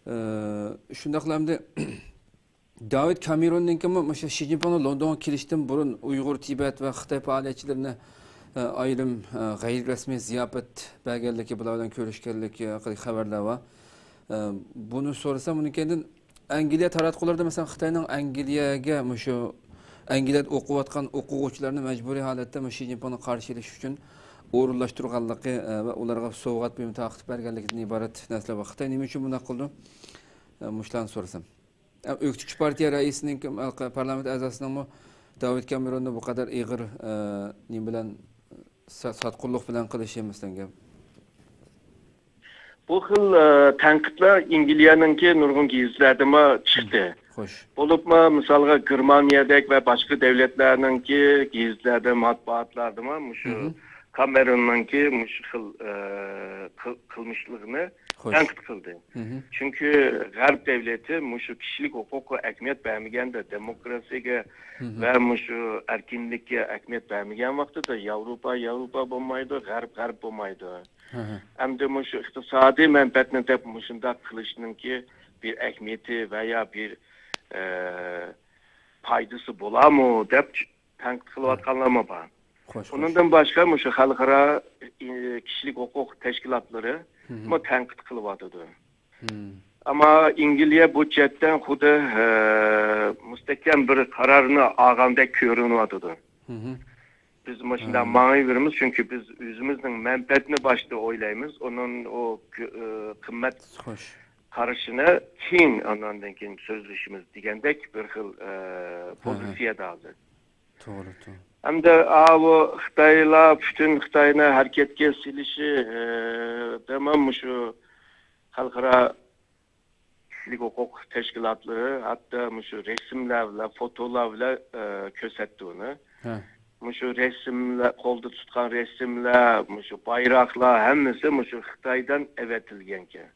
ئە، شۇنداقلا ئەمدى داۋىد كامېروننىڭكىمۇ مۇشۇ شى جىنپىڭنىڭ لوندونغا كېلىشتىن بۇرۇن ئۇيغۇر، تىبەت ۋە خىتاي پائالىيەتچىلىرىنى، ئە، ئايرىم، ئە، غەيرىي رەسمىي زىياپەت بەرگەنلىكى، بۇلار بىلەن كۆرۈشكەنلىكى ھەققىدىكى خەۋەرلەر بار. ئە، بۇنى سورىسام، ئۇنىڭ كەينىدىن ئەنگلىيە تاراتقۇلىرىدا، مەسىلەن، خىتاينىڭ ئەنگلىيەگە مۇشۇ ئەنگلىيەدە ئوقۇۋاتقان ئوقۇغۇچىلارنى مەجبۇرىي ھالەتتە مۇشۇ شى جىنپىڭنىڭ قارشى ئېلىش ئۈچۈن ئورۇنلاشتۇرغانلىقى، ئە، ۋە ئۇلارغا سوۋغات بۇيۇمى تارقىتىپ بەرگەنلىكىدىن ئىبارەت نەرسىلەر بار. خىتاي نېمە ئۈچۈن بۇنداق قىلىدۇ؟ ئە، مۇشۇلارنى سورىسام. ئۆكتىچى پارتىيە رەئىسىنىڭ، پارلامېنت ئەزاسىنىڭمۇ داۋىد كامېروننى بۇ قەدەر ئېغىر، ئە، نېمە بىلەن، سا-، ساتقۇنلۇق بىلەن قىلىشى مەسىلەن گەپ. بۇ خىل، ئە، تەنقىدلەر ئەنگلىيەنىڭكى نۇرغۇن گېزىتلەردىمۇ چىقتى. خوش. بولۇپمۇ، مىسالغا، گېرمانىيەدەك ۋە باشقا دۆلەتلەرنىڭكى گېزىتلەردە، مەتبۇئاتلاردىمۇ مۇشۇ كامېروننىڭكى مۇشۇ خىل، ئە، قىل-، قىلمىشلىرىنى خوش. تەنقىد قىلدى. چۈنكى غەرب دۆلىتى مۇشۇ كىشىلىك ھوقۇققا ئەھمىيەت بەرمىگەندە، دېموكراتىيەگە ۋە مۇشۇ ئەركىنلىككە ئەھمىيەت بەرمىگەن ۋاقتىدا ياۋروپا ياۋروپا بولمايدۇ، غەرب غەرب بولمايدۇ. ئەمدى مۇشۇ ئىقتىسادىي مەنپەئەتنى دەپ مۇشۇنداق قىلىشنىڭكى بىر ئەھمىيىتى ۋە يا بىر، ئە، پايدىسى بولامۇ دەپ تەنقىد قىلىۋاتقانلارمۇ بار. خوش، خوش. ئۇنىڭدىن باشقا مۇشۇ خەلقئارا، ئى، كىشىلىك ھوقۇق تەشكىلاتلىرىمۇ تەنقىد قىلىۋاتىدۇ. ئەمما ئەنگلىيە بۇ جەھەتتىن خۇددى، ئە، مۇستەھكەم بىر قارارنى ئالغاندەك كۆرۈنۈۋاتىدۇ. بىز مۇشۇنداق ماڭىۋېرىمىز، چۈنكى بىز ئۆزىمىزنىڭ مەنپەئەتىنى باشتا ئويلايمىز، ئۇنىڭ ئۇ، ئە، قىممەت خوش. قارىشىنى كېيىن، ئاندىن كېيىن سۆزلىشىمىز دېگەندەك بىر خىل، ئە، پوزىتسىيەدە ھازىر. توغرا، توغرا. ئەمدى ئاۋۇ خىتايلار پۈتۈن خىتاينى ھەرىكەتكە سېلىشى، ئە، دەمە مۇشۇ خەلقئارا كىشىلىك ھوقۇق تەشكىلاتلىرى ھەتتا مۇشۇ رەسىملەر بىلەن، فوتولار بىلەن، ئە، كۆرسەتتى ئۇنى. مۇشۇ رەسىملەر، قولدا تۇتقان رەسىملەر، مۇشۇ بايراقلار ھەممىسى مۇشۇ خىتايدىن ئەۋەتىلگەنكەن.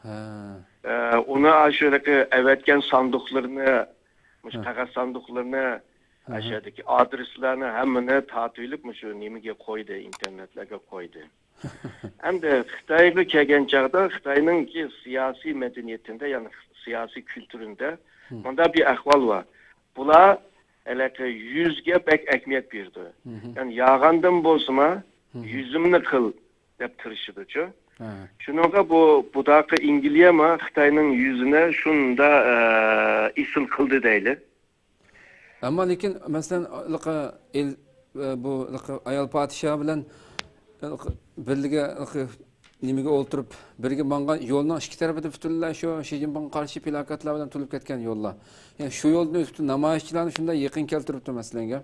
ئە، ئۇنى ئاشۇ ئەۋەتكەن ساندۇقلىرىنى، مۇشۇ قەغەز ساندۇقلىرىنى، ئاشۇ يەردىكى ئادرېسلارنى ھەممىنى تارتىۋېلىپ، مۇشۇ نېمىگە قويدى، ئىنتېرنېتلەرگە قويدى. ئەمدى خىتايغا كەلگەن چاغدا خىتاينىڭكى سىياسىي مەدەنىيىتىدە، يەنى سىياسىي كۈلتۈرىدە مۇنداق بىر ئەھۋال بار. بۇلار ھېلىقى يۈزگە بەك ئەھمىيەت بېرىدۇ. يەنى يالغاندىن بولسىمۇ، يۈزۈمنى قىل دەپ تىرىشىدۇچۇ. ھە. شۇنىڭغا بۇ، بۇداقى ئىنگلىيەمۇ خىتاينىڭ يۈزىنى شۇندا، ئە، ئېسىل قىلدى دەيلى. ئەمما لېكىن، مەسىلەن، ھېلىقى ئېل-، ئە، بۇ ھېلىقى ئايال پادىشاھ بىلەن ھېلىقى بىرلىككە ھېلىقى نېمىگە ئولتۇرۇپ، بىرگە ماڭغان يولنىڭ ئىككى تەرىپىدە پۈتۈنلەي شۇ شى جىنپىڭغا قارشى پلاكاتلار بىلەن تولۇپ كەتكەن يوللار. يەنى شۇ يولدىن ئۆتۈپ نامايىشچىلارنى شۇنداق يېقىن كەلتۈرۈپتۇ، مەسىلەن.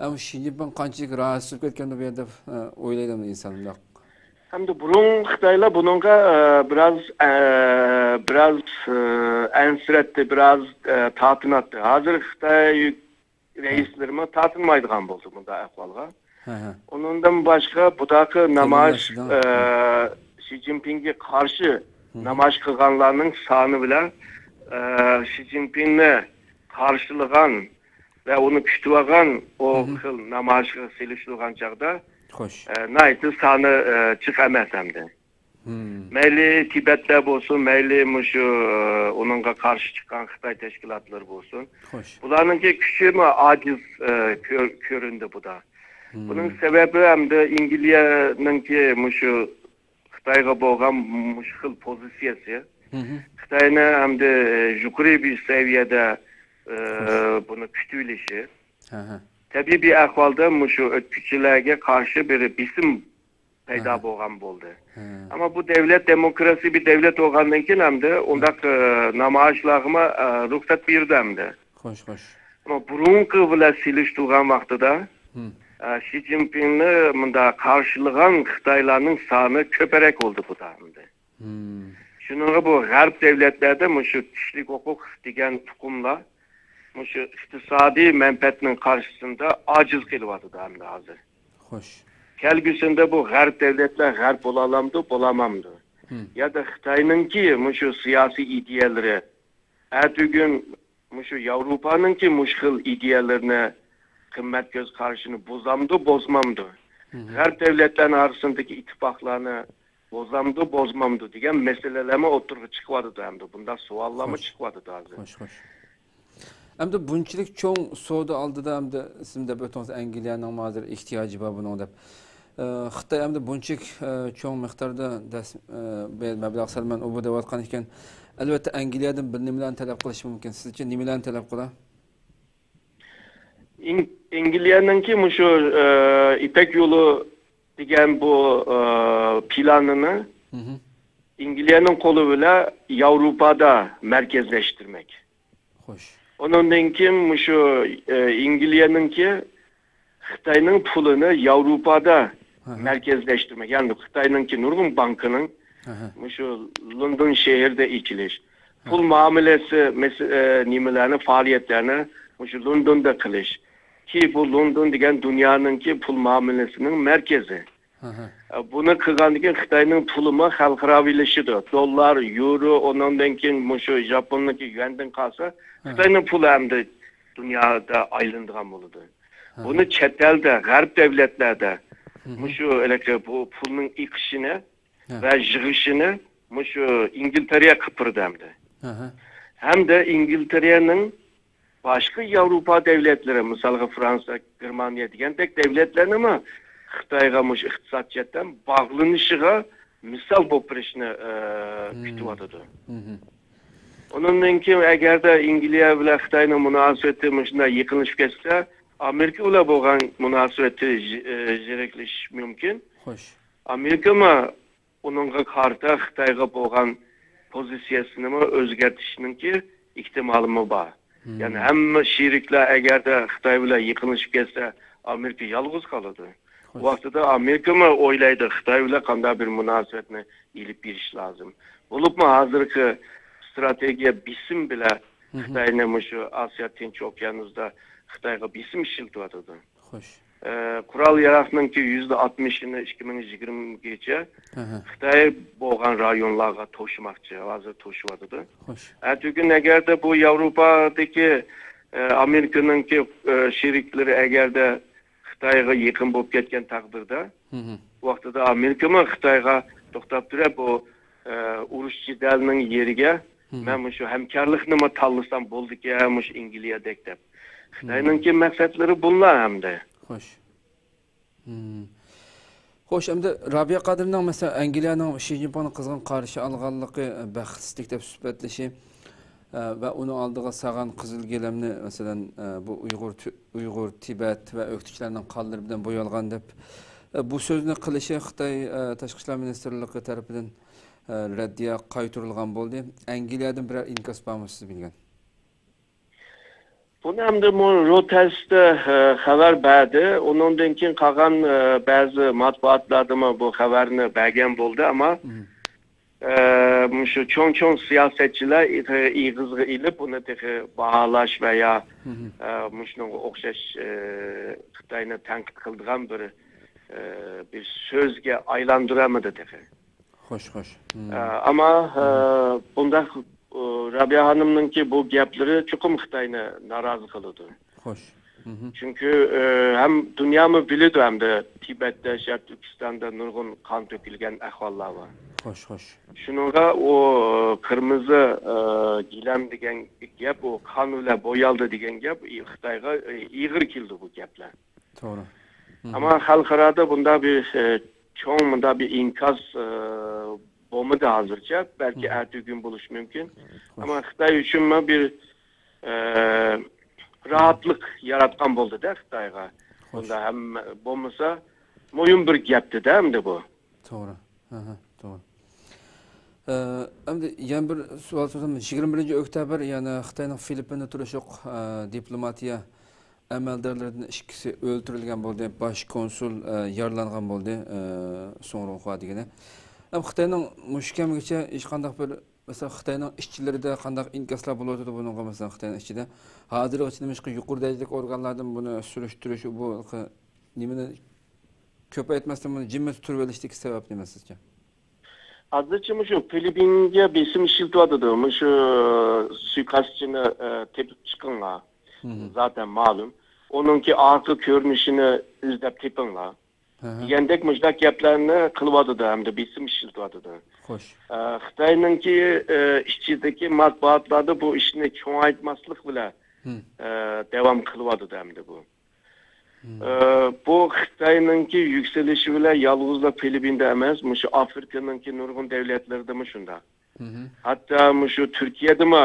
ئەمما شى جىنپىڭ قانچىلىك راھەتسىز بولۇپ كەتكەندۇ بۇ يەردە، ئە، ئويلايدۇ ئىنسان مۇنداق. ئەمدى بۇرۇن خىتايلار بۇنىڭغا، ئە، بىراز، ئە، بىراز، ئە، ئەنسىرەتتى، بىراز، ئە، تارتىناتتى. ھازىر خىتاي رەئىسلىرىمۇ تارتىنمايدىغان بولدى بۇنداق ئەھۋالغا. ھە، ھە. ئۇنىڭدىن باشقا بۇداقى نامايىش، قېلىنلاشتى، ئە، ھە. شى جىنپىڭگە قارشى ھە. نامايىش قىلغانلارنىڭ سانى بىلەن، ئە، شى جىنپىڭنى قارشىلىغان ۋە ئۇنى كۈتۈۋالغان ئۇ ھە. خىل نامايىشقا سېلىشتۇرغان چاغدا، خوش. ئە، ناھايىتى سانى، ئە، جىق ئەمەس ئەمدى. ھىم. مەيلى تىبەتلەر بولسۇن، مەيلى مۇشۇ، ئۇنىڭغا قارشى چىققان خىتاي تەشكىلاتلىرى بولسۇن. خوش. بۇلارنىڭكى كۈچىمۇ ئاجىز، ئە، كۆر-، كۆرۈندى بۇدا. ھىم. بۇنىڭ سەۋەبى ئەمدى ئىنگلىيەنىڭكى مۇشۇ خىتايغا بولغان مۇشۇ خىل پوزىتسىيەسى. ھىم. خىتاينى ئەمدى، ئە، يۇقىرى بىر سەۋىيەدە، ئە، خوش. بۇنى كۈتۈۋېلىشى. ھە، ھە. تەبىئىي بىر ئەھۋالدا مۇشۇ ئۆتكۈچىلەرگە قارشى بىر بېسىم پەيدا ئەھە. بولغان بولدى. ھە. ئەمما بۇ دەۋلەت دېموكراتىك بىر دەۋلەت بولغاندىن كېيىن ئەمدى ھە. ئۇنداق، ئە، نامايىشلارغىمۇ، ئە، رۇخسەت بېرىدۇ ئەمدى. خوش، خوش. ئەمما بۇرۇنقى بىلەن سېلىشتۇرغان ۋاقتىدا، ھىم. ئە، شى جىنپىڭنى مۇنداق قارشىلىغان خىتايلارنىڭ سانى كۆپرەك بولدى بۇدا ئەمدى. ھىم. شۇنىڭغا بۇ غەرب دەۋلەتلەردە مۇشۇ كىشىلىك ھوقۇق دېگەن ئۇقۇملار مۇشۇ ئىقتىسادىي مەنپەئەتنىڭ قارشىسىدا ئاجىز قېلىۋاتىدۇ ئەمدى ھازىر. خوش. كەلگۈسىدە بۇ غەرب دەۋلەتلەر غەرب بولالامدۇ، بولالمامدۇ؟ ھىم. يا دا خىتاينىڭكى مۇشۇ سىياسىي ئىدىيەلىرى ئەتىگۈن مۇشۇ ياۋروپانىڭكى مۇشۇ خىل ئىدىيەلىرىنى، قىممەت كۆز قارىشىنى بۇزامدۇ، بۇزمامدۇ؟ ھىم. غەرب دەۋلەتلەرنىڭ ئارىسىدىكى ئىتتىپاقلارنى بۇزامدۇ، بۇزمامدۇ دېگەن مەسىلىلەرمۇ ئوتتۇرىغا چىقىۋاتىدۇ ئەمدى. بۇنداق سوئاللارمۇ خوش. چىقىۋاتىدۇ ھازىر. خوش، خوش. ئەمدى بۇنچىلىك چوڭ سودا ئالدىدا ئەمدى سىز دەپ ئۆتتىڭىز، ئەنگلىيەنىڭمۇ ھازىر ئېھتىياجى بار بۇنىڭ دەپ. ئە، خىتاي ئەمدى بۇنچىلىك، ئە، چوڭ مىقداردا دەس-، ئە، بىر مەبلەغ سالىمەن ئۇ بۇ دەۋاتقان ئىكەن. ئەلۋەتتە، ئەنگلىيەدىن بىر نېمىلەرنى تەلەپ قىلىشى مۇمكىن؟ سىزچە نېمىلەرنى تەلەپ قىلا؟ ئىن-، ئەنگلىيەنىڭكى مۇشۇ، ئە، يىپەك يولى دېگەن بۇ، ئە، پىلانىنى ھىم. ئەنگلىيەنىڭ قولى بىلەن ياۋروپادا مەركەزلەشتۈرمەك. خوش. ئۇنىڭدىن كېيىن مۇشۇ، ئە، ئەنگلىيەنىڭكى خىتاينىڭ پۇلىنى ياۋروپادا ھە ھە. مەركەزلەشتۈرمەك. يەنى خىتاينىڭكى نۇرغۇن بانكىنىڭ ھە ھە. مۇشۇ لوندون شەھىرىدە ئېچىلىش. ھە. پۇل مۇئامىلىسى مەس-، ئە، نېمىلەرنى، پائالىيەتلەرنى مۇشۇ لوندوندا قىلىش. كى بۇ لوندون دېگەن دۇنيانىڭكى پۇل مۇئامىلىسىنىڭ مەركىزى. ھە ھە. ئە، بۇنى قىلغاندىن كېيىن خىتاينىڭ پۇلىمۇ خەلقئاراۋىلىشىدۇ. دوللار، يورو، ئۇنىڭدىن كېيىن مۇشۇ ژاپوننىڭكى يۈەندىن قالسا، ھە. خىتاينىڭ پۇلى ئەمدى دۇنيادا ئايلىنىدىغان بولىدۇ. ھە. بۇنى چەت ئەلدە، غەرب دەۋلەتلەردە ھە ھە. مۇشۇ ھېلىقى بۇ پۇلنىڭ ئېقىشىنى ھە. ۋە يىغىشىنى مۇشۇ ئىنگلىتېرە قىلىپ بېرىدۇ ئەمدى. ھە ھە. ھەمدە ئىنگلىتېرەنىڭ باشقا ياۋروپا دەۋلەتلىرى، مىسالغا، فرانسىيە، گېرمانىيە دېگەندەك دەۋلەتلەرنىمۇ خىتايغا مۇشۇ ئىقتىساد جەھەتتىن باغلىنىشىغا مىسال بولۇپ بېرىشنى، ئە، مم. كۈتۈۋاتىدۇ. مم. ئۇنىڭدىن كېيىن، ئەگەردە ئىنگلىيە بىلەن خىتاينىڭ مۇناسىۋىتى مۇشۇنداق يېقىنلىشىپ كەتسە، ئامېرىكا بىلەن بولغان مۇناسىۋىتى ژ-، ئە، زېرەكلىشىشى مۇمكىن. خوش. ئامېرىكىمۇ ئۇنىڭغا قارىتا خىتايغا بولغان پوزىتسىيەسىنىمۇ ئۆزگەرتىشنىڭكى ئېھتىمالىمۇ بار. مم. يەنى ھەممە شېرىكلەر ئەگەردە خىتاي بىلەن يېقىنلىشىپ كەتسە، ئامېرىكا يالغۇز قالىدۇ. خوش. بۇ ۋاقتىدا ئامېرىكىمۇ ئويلايدۇ، خىتاي بىلەن قانداق بىر مۇناسىۋەتنى ئېلىپ بېرىش لازىم. بولۇپمۇ ھازىرقى ستراتېگىيە بېسىم بىلەن مم. خىتاينى مۇشۇ ئاسىيا تىنچ ئوكيانۇسىدا خىتايغا بېسىم ئىشلىتىۋاتىدۇ. خوش. ئە، قورال ياراغنىڭكى يۈزدە ئاتمىشىنى ئىككى مىڭ يىگىرمىگىچە ھە ھە. خىتاي بولغان رايونلارغا توشۇماقچى، ھازىر توشۇۋاتىدۇ. خوش. ئەتىگۈن ئەگەردە بۇ ياۋروپادىكى، ئە، ئامېرىكىنىڭكى، ئە، شېرىكلىرى ئەگەردە خىتايغا يېقىن بولۇپ كەتكەن تەقدىردە، ھىم ھىم. بۇ ۋاقتىدا ئامېرىكىمۇ خىتايغا توختاپ تۇرۇپ، بۇ، ئە، ئۇرۇش جېدەلنىڭ يېرىگە ھىم. مەن مۇشۇ ھەمكارلىقنىمۇ تاللىسام بولىدىكەن، مۇشۇ ئىنگلىيەدەك دەپ. خىتاينىڭكى مەقسەتلىرى بۇلار ئەمدى. خوش. مم. خوش، ئەمدى رابىيە قادىرنىڭ، مەسىلەن، ئەنگلىيەنىڭ شى جىنپىڭنى قىزغىن قارشى ئالغانلىقى، بەختسىزلىك دەپ سۈپەتلىشى، ئە، ۋە ئۇنىڭ ئالدىغا سالغان قىزىل گىلەمنى، مەسىلەن، ئە، بۇ ئۇيغۇر، تۈ-، ئۇيغۇر، تىبەت ۋە ئۆكتىچىلەرنىڭ قانلىرى بىلەن بويالغان دەپ، ئە، بۇ سۆزنى قىلىشى خىتاي، ئە، تاشقى ئىشلار مىنىستىرلىقى تەرىپىدىن، ئە، رەددىيە قايتۇرۇلغان بولدى. ئەنگلىيەدىن بىرەر ئىنكاس بارمۇ سىز بىلگەن؟ بۇنى ئەمدى مۇ-، رويتېرستا، ئە، خەۋەر بەردى. ئۇنىڭدىن كېيىن قالغان، ئە، بەزى مەتبۇئاتلاردىمۇ بۇ خەۋەرنى بەرگەن بولدى، ئەمما، مم. ئە، مۇشۇ چوڭ-چوڭ سىياسەتچىلەر ئېغ-، ئېغىزغا ئېلىپ، بۇنى تېخى باھالاش ۋە يا، مم. ئە، مۇشۇنىڭغا ئوخشاش، ئە، خىتاينى تەنقىد قىلىدىغان بىر، ئە، بىر سۆزگە ئايلاندۇرالمىدى تېخى. خوش، خوش. مم. ئە، ئەمما، ئە، مم. بۇنداق، ئۇ، رابىيە خانىمنىڭكى بۇ گەپلىرى چوقۇم خىتاينى نارازى قىلىدۇ. خوش. مم. چۈنكى، ئە، ھەم دۇنيامۇ بىلىدۇ ھەمدە تىبەتتە، شەرقىي تۈركىستاندا نۇرغۇن قان تۆكۈلگەن ئەھۋاللار بار. خوش، خوش. شۇنىڭغا ئۇ، ئە، قىرمىزى، ئە، گىلەم دېگەن گەپ، ئۇ قان بىلەن بويالدى دېگەن گەپ خىتايغا، ئە، ئېغىر كېلىدۇ بۇ گەپلەر. توغرا. مم. ئەمما خەلقئارادا بۇنداق بىر، ئە، چوڭ مۇنداق بىر ئىنكاس، ئە، بولمىدى ھازىرچە. بەلكى مم. ئەتىگۈن بولۇشى مۇمكىن. خوش. ئەمما خىتاي ئۈچۈنمۇ بىر، ئە، راھەتلىك ياراتقان بولدى-دە خىتايغا. خوش. بۇندا ھەممە بولمىسا مۇھىم بىر گەپتى-دە ئەمدى بۇ. توغرا. ھە، ھە، توغرا. ئە، ئەمدى يەنە بىر سوئال سورىسام، يىگىرمە بىرىنچى ئۆكتەبىر، يەنى خىتاينىڭ فىلىپپىندا تۇرۇشلۇق، ئە، دىپلوماتىيە ئەمەلدارلىرىدىن ئىككىسى ئۆلتۈرۈلگەن بولدى، باش كونسۇل، ئە، يارىلانغان بولدى، ئە، سۇڭ رۇڭخۇا دېگىنى. ئەم، خىتاينىڭ مۇشۇ كەمگىچە ھېچقانداق بىر، مەسىلەن، خىتاينىڭ ئىچىلىرىدە قانداق ئىنكاسلار بولۇۋاتىدۇ بۇنىڭغا، مەسىلەن، خىتاينىڭ ئىچىدە ھازىرغىچە نېمىشقا يۇقىرى دەرىجىلىك ئورگانلاردىن بۇنى سۈرۈشتۈرۈش، بۇ نېمىنى كۆپەيتمەستىن بۇنى جىممىتى تۇرۇۋېلىشتىكى سەۋەب نېمە سىزچە؟ ھازىرچە مۇشۇ فىلىپپىنگە بېسىم ئىشلىتىۋاتىدۇ. مۇشۇ سۇيىقەستچىنى، ئە، تېپىپ چىقىڭلار. مم. زاتەن مەلۇم. ئۇنىڭكى ئارقا كۆرۈنۈشىنى ئىزدەپ تېپىڭلار. ھە، ھە. دېگەندەك مۇشۇنداق گەپلەرنى قىلىۋاتىدۇ ھەمدە بېسىم ئىشلىتىۋاتىدۇ. خوش. ئە، خىتاينىڭكى، ئە، ئىچىدىكى مەتبۇئاتلاردا بۇ ئىشنى چوڭايتماسلىق بىلەن، مم. ئە، داۋام قىلىۋاتىدۇ ئەمدى بۇ. مم. ئە، بۇ خىتاينىڭكى يۈكسىلىشى بىلەن يالغۇزلا فىلىپپىندا ئەمەس، مۇشۇ ئافرىكىنىڭكى نۇرغۇن دۆلەتلىرىدىمۇ شۇنداق. مم. ھەتتا مۇشۇ تۈركىيەدىمۇ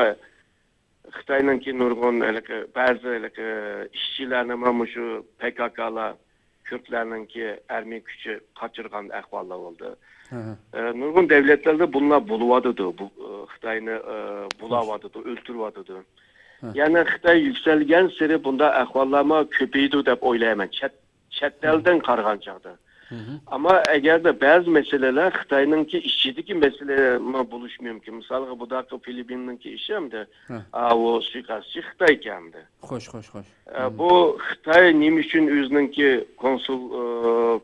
خىتاينىڭكى نۇرغۇن ھېلىقى، بەزى ھېلىقى ئىشچىلەرنىمۇ مۇشۇ پككلار، كۈردلەرنىڭكى ئەرمىي كۈچى قاچۇرغان ئەھۋاللار بولدى. ھە، ھە. ئە، نۇرغۇن دۆلەتلەردە بۇنداق بولۇۋاتىدۇ. بۇ، ئە، خىتاينى، ئە، بۇلاۋاتىدۇ، ئۆلتۈرۈۋاتىدۇ. ھە. يەنى خىتاي يۈكسەلگەنسېرى بۇنداق ئەھۋاللارمۇ كۆپىيىدۇ دەپ ئويلايمەن. چەت، چەت ئەلدىن قارىغان چاغدا. مم. ئەمما ئەگەردە بەزى مەسىلىلەر خىتاينىڭكى ئىچىدىكى مەسىلىمۇ بولۇشى مۇمكىن. مىسالغا، بۇنداقى فىلىپپىننىڭكى ئىشى ئەمدى، ھە. ئاۋۇ سۇيىقەستچى خىتايكەن ئەمدى. خوش، خوش، خوش. ئە، مم. بۇ خىتاي نېمە ئۈچۈن ئۆزىنىڭكى كونسۇل، ئە،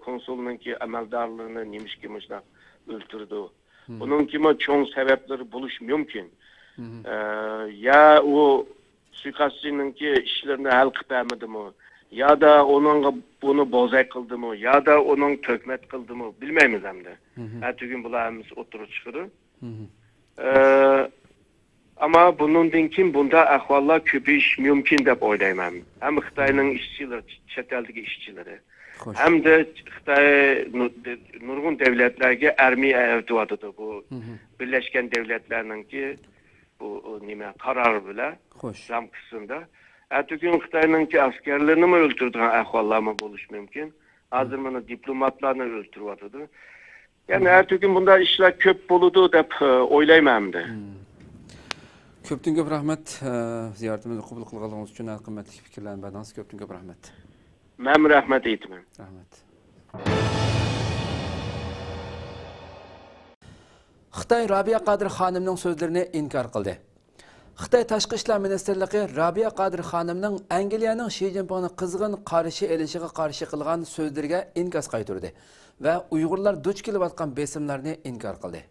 كونسۇلنىڭكى ئەمەلدارلىرىنى نېمىشقا مۇشۇنداق ئۆلتۈرىدۇ؟ مم. بۇنىڭكىمۇ چوڭ سەۋەبلىرى بولۇشى مۇمكىن. مم. ئە، يا ئۇ سۇيىقەستچىنىڭكى ئىشلىرىنى ھەل قىلىپ بەرمىدىمۇ؟ يادا ئۇنىڭغا بۇنى بوزەك قىلدىمۇ؟ يادا ئۇنىڭ تۆھمەت قىلدىمۇ؟ بىلمەيمىز ئەمدى. مم. ئەتىگۈن بۇلار ھەممىسى ئوتتۇرىغا چىقىدۇ. مم. ئە، ئەمما بۇنىڭدىن كېيىن بۇنداق ئەھۋاللار كۆپىيىشى مۇمكىن دەپ ئويلايمەن. ھەم خىتاينىڭ ئىشچىلىرى، چەت ئەلدىكى ئىشچىلىرى. خوش. ھەمدە خىتاي نۇ-، نۇرغۇن دۆلەتلەرگە ئەرمىيە ئەۋەتىۋاتىدۇ. بۇ مم. بىرلەشكەن دۆلەتلەرنىڭكى بۇ، ئۇ، نېمە، قارارى بىلەن خوش. رامكىسىندا. ئەتىگۈن خىتاينىڭكى ئەسكەرلىرىنىمۇ ئۆلتۈرىدىغان ئەھۋاللارمۇ بولۇشى مۇمكىن. ھازىر مم. مانا دىپلوماتلارنى ئۆلتۈرۈۋاتىدۇ. يەنى مم. ئەتىگۈن بۇنداق ئىشلار كۆپ بولىدۇ دەپ، ئە، ئويلايمەن ئەمدى. مم. كۆپتىن كۆپ رەھمەت، ئە، زىيارىتىمىزنى قوبۇل قىلغانلىقىڭىز ئۈچۈن، ھەر قىممەتلىك پىكىرلەرنى بەردىڭىز. كۆپتىن كۆپ رەھمەت. مەنمۇ رەھمەت ئېيتىمەن. رەھمەت. خىتاي رابىيە قادىر خانىمنىڭ سۆزلىرىنى ئىنكار قىلدى. خىتاي تاشقى ئىشلار مىنىستىرلىقى رابىيە قادىر خانىمنىڭ ئەنگلىيەنىڭ شى جىنپىڭنى قىزغىن قارشى ئېلىشىغا قارشى قىلغان سۆزلىرىگە ئىنكاس قايتۇردى ۋە ئۇيغۇرلار دۇچ كېلىۋاتقان بېسىملارنى ئىنكار قىلدى.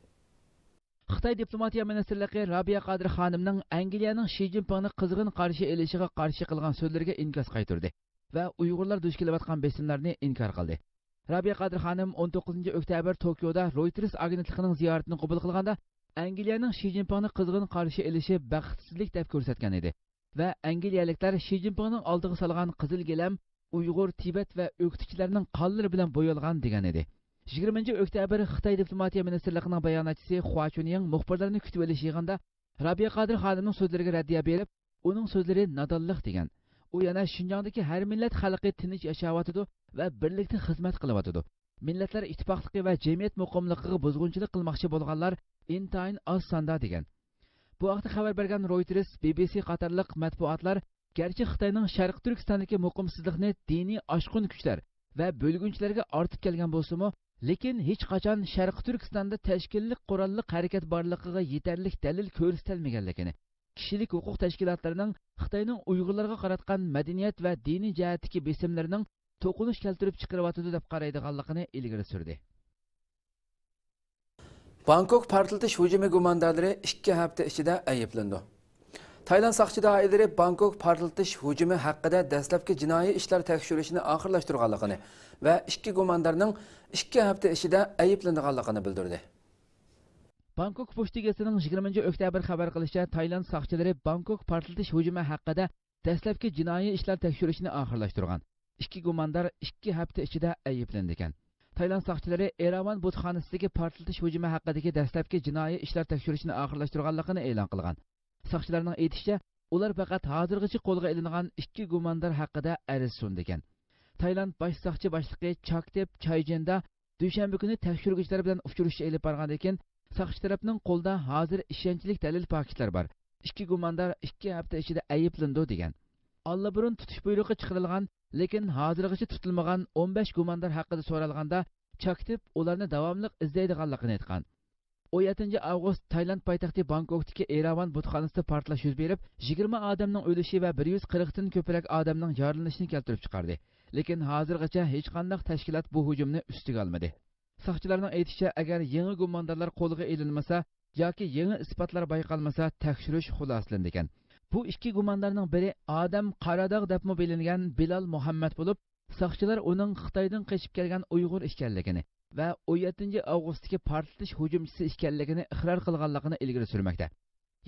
خىتاي دىپلوماتىيە مىنىستىرلىقى رابىيە قادىر خانىمنىڭ ئەنگلىيەنىڭ شى جىنپىڭنى قىزغىن قارشى ئېلىشىغا قارشى قىلغان سۆزلىرىگە ئىنكاس قايتۇردى ۋە ئۇيغۇرلار دۇچ كېلىۋاتقان بېسىملارنى ئىنكار قىلدى. رابىيە قادىر خانىم ئون توققۇزىنچى ئۆكتەبىر توكيودا رويتېرس ئاگېنتلىقىنىڭ زىيارىتىنى قوبۇل قىلغاندا، ئەنگلىيەنىڭ شى جىنپىڭنى قىزغىن قارشى ئېلىشى بەختسىزلىك دەپ كۆرسەتكەن ئىدى ۋە ئەنگلىيەلىكلەر شى جىنپىڭنىڭ ئالدىغا سالغان قىزىل گىلەم ئۇيغۇر، تىبەت ۋە ئۆكتىچىلەرنىڭ قانلىرى بىلەن بويالغان دېگەن ئىدى. يىگىرمىنچى ئۆكتەبىر خىتاي دىپلوماتىيە مىنىستىرلىقىنىڭ باياناتچىسى خۇا چۈنيىڭ مۇخبىرلارنى كۈتۈۋېلىش يىغىنىدا رابىيە قادىر خانىمنىڭ سۆزلىرىگە رەددىيە بېرىپ، ئۇنىڭ سۆزلىرى نادانلىق دېگەن. ئۇ يەنە شىنجاڭدىكى ھەر مىللەت خەلقى تىنچ ياشاۋاتىدۇ ۋە بىرلىكتە خىزمەت قىلىۋاتىدۇ. مىللەتلەر ئىتتىپاقلىقى ۋە جەمئىيەت مۇقىملىقىغا بۇزغۇنچىلىق قىلماقچى بولغانلار ئىنتايىن ئاز ساندا دېگەن. بۇ ھەقتە خەۋەر بەرگەن رويتېرس، بى بى سى قاتارلىق مەتبۇئاتلار گەرچە خىتاينىڭ شەرقىي تۈركىستاندىكى مۇقىمسىزلىقنى دىنىي ئاشقۇن كۈچلەر ۋە بۆلگۈنچىلەرگە ئارتىپ كەلگەن بولسىمۇ، لېكىن ھېچقاچان شەرقىي تۈركىستاندا تەشكىللىك قوراللىق ھەرىكەت بارلىقىغا يېتەرلىك دەلىل كۆرسىتەلمىگەنلىكىنى، كىشىلىك ھوقۇق تەشكىلاتلىرىنىڭ خىتاينىڭ ئۇيغۇرلارغا قاراتقان مەدەنىيەت ۋە دىنىي جەھەتتىكى بېسىملىرىنىڭ توقۇنۇش كەلتۈرۈپ چىقىرىۋاتىدۇ دەپ قارايدىغانلىقىنى ئىلگىرى سۈردى. بانكوك پارتلىتىش ھۇجۇمى گۇماندارلىرى ئىككى ھەپتە ئىچىدە ئەيىبلىنىدۇ. تايلاند ساقچى دائىرىلىرى بانكوك پارتلىتىش ھۇجۇمى ھەققىدە دەسلەپكى جىنايى ئىشلار تەكشۈرۈشىنى ئاخىرلاشتۇرغانلىقىنى ۋە ئىككى گۇماندارنىڭ ئىككى ھەپتە ئىچىدە ئەيىبلىنىدىغانلىقىنى بىلدۈردى. بانكوك پوچتا گېزىتىنىڭ يىگىرمىنچى ئۆكتەبىر خەۋەر قىلىشىچە، تايلاند ساقچىلىرى بانكوك پارتلىتىش ھۇجۇمى ھەققىدە دەسلەپكى جىنايى ئىشلار تەكشۈرۈشىنى ئاخىرلاشتۇرغان. ئىككى گۇماندار ئىككى ھەپتە ئىچىدە ئەيىبلىنىدىكەن. تايلاند ساقچىلىرى ئېراۋان بۇتخانىسىدىكى پارتلىتىش ھۇجۇمى ھەققىدىكى دەسلەپكى جىنايى ئىشلار تەكشۈرۈشىنى ئاخىرلاشتۇرغانلىقىنى ئېلان قىلغان. ساقچىلارنىڭ ئېيتىشىچە، ئۇلار پەقەت ھازىرغىچە قولغا ئېلىنغان ئىككى گۇماندار ھەققىدە ئەرز سۇندىكەن. تايلاند باش ساقچى باشلىقى چاكتىپ چايجىندا دۈشەنبە كۈنى تەكشۈرگۈچىلەر بىلەن ئۇچرىشىش ئېلىپ بارغاندىن كېيىن، ساقچى تەرەپنىڭ قولىدا ھازىر ئىشەنچلىك دەلىل پاكىتلار بار. ئىككى گۇماندار ئىككى ھەپتە ئىچىدە ئەيىبلىنىدۇ، دېگەن. ئاللىبۇرۇن تۇتۇش بۇيرۇقى چىقىرىلغان، لېكىن ھازىرغىچە تۇتۇلمىغان ئون بەش گۇماندار ھەققىدە سورالغاندا، چاكتىپ ئۇلارنى داۋاملىق ئىزدەيدىغانلىقىنى ئېيتقان. ئون يەتتىنچى ئاۋغۇست تايلاند پايتەختى بانكوكتىكى ئېراۋان بۇتخانىسىدا پارتلاش يۈز بېرىپ، يىگىرمە ئادەمنىڭ ئۆلۈشى ۋە بىر يۈز قىرىقتىن كۆپرەك ئادەمنىڭ يارىلىنىشىنى كەلتۈرۈپ چىقاردى. لېكىن ھازىرغىچە ھېچقانداق تەشكىلات بۇ ھۇجۇمنى ئۈستىگە ئالمىدى. ساقچىلارنىڭ ئېيتىشىچە، ئەگەر يېڭى گۇماندارلار قولغا ئېلىنمىسا ياكى يېڭى ئىسپاتلار بايقالمىسا، تەكشۈرۈش خۇلاسىلىنىدىكەن. بۇ ئىككى گۇماندارنىڭ بىرى ئادەم قاراداغ دەپمۇ بىلىنگەن بىلال مۇھەممەد بولۇپ، ساقچىلار ئۇنىڭ خىتايدىن قېچىپ كەلگەن ئۇيغۇر ئىكەنلىكىنى ۋە ئون يەتتىنچى ئاۋغۇستتىكى پارتلىتىش ھۇجۇمچىسى ئىكەنلىكىنى ئىقرار قىلغانلىقىنى ئىلگىرى سۈرمەكتە.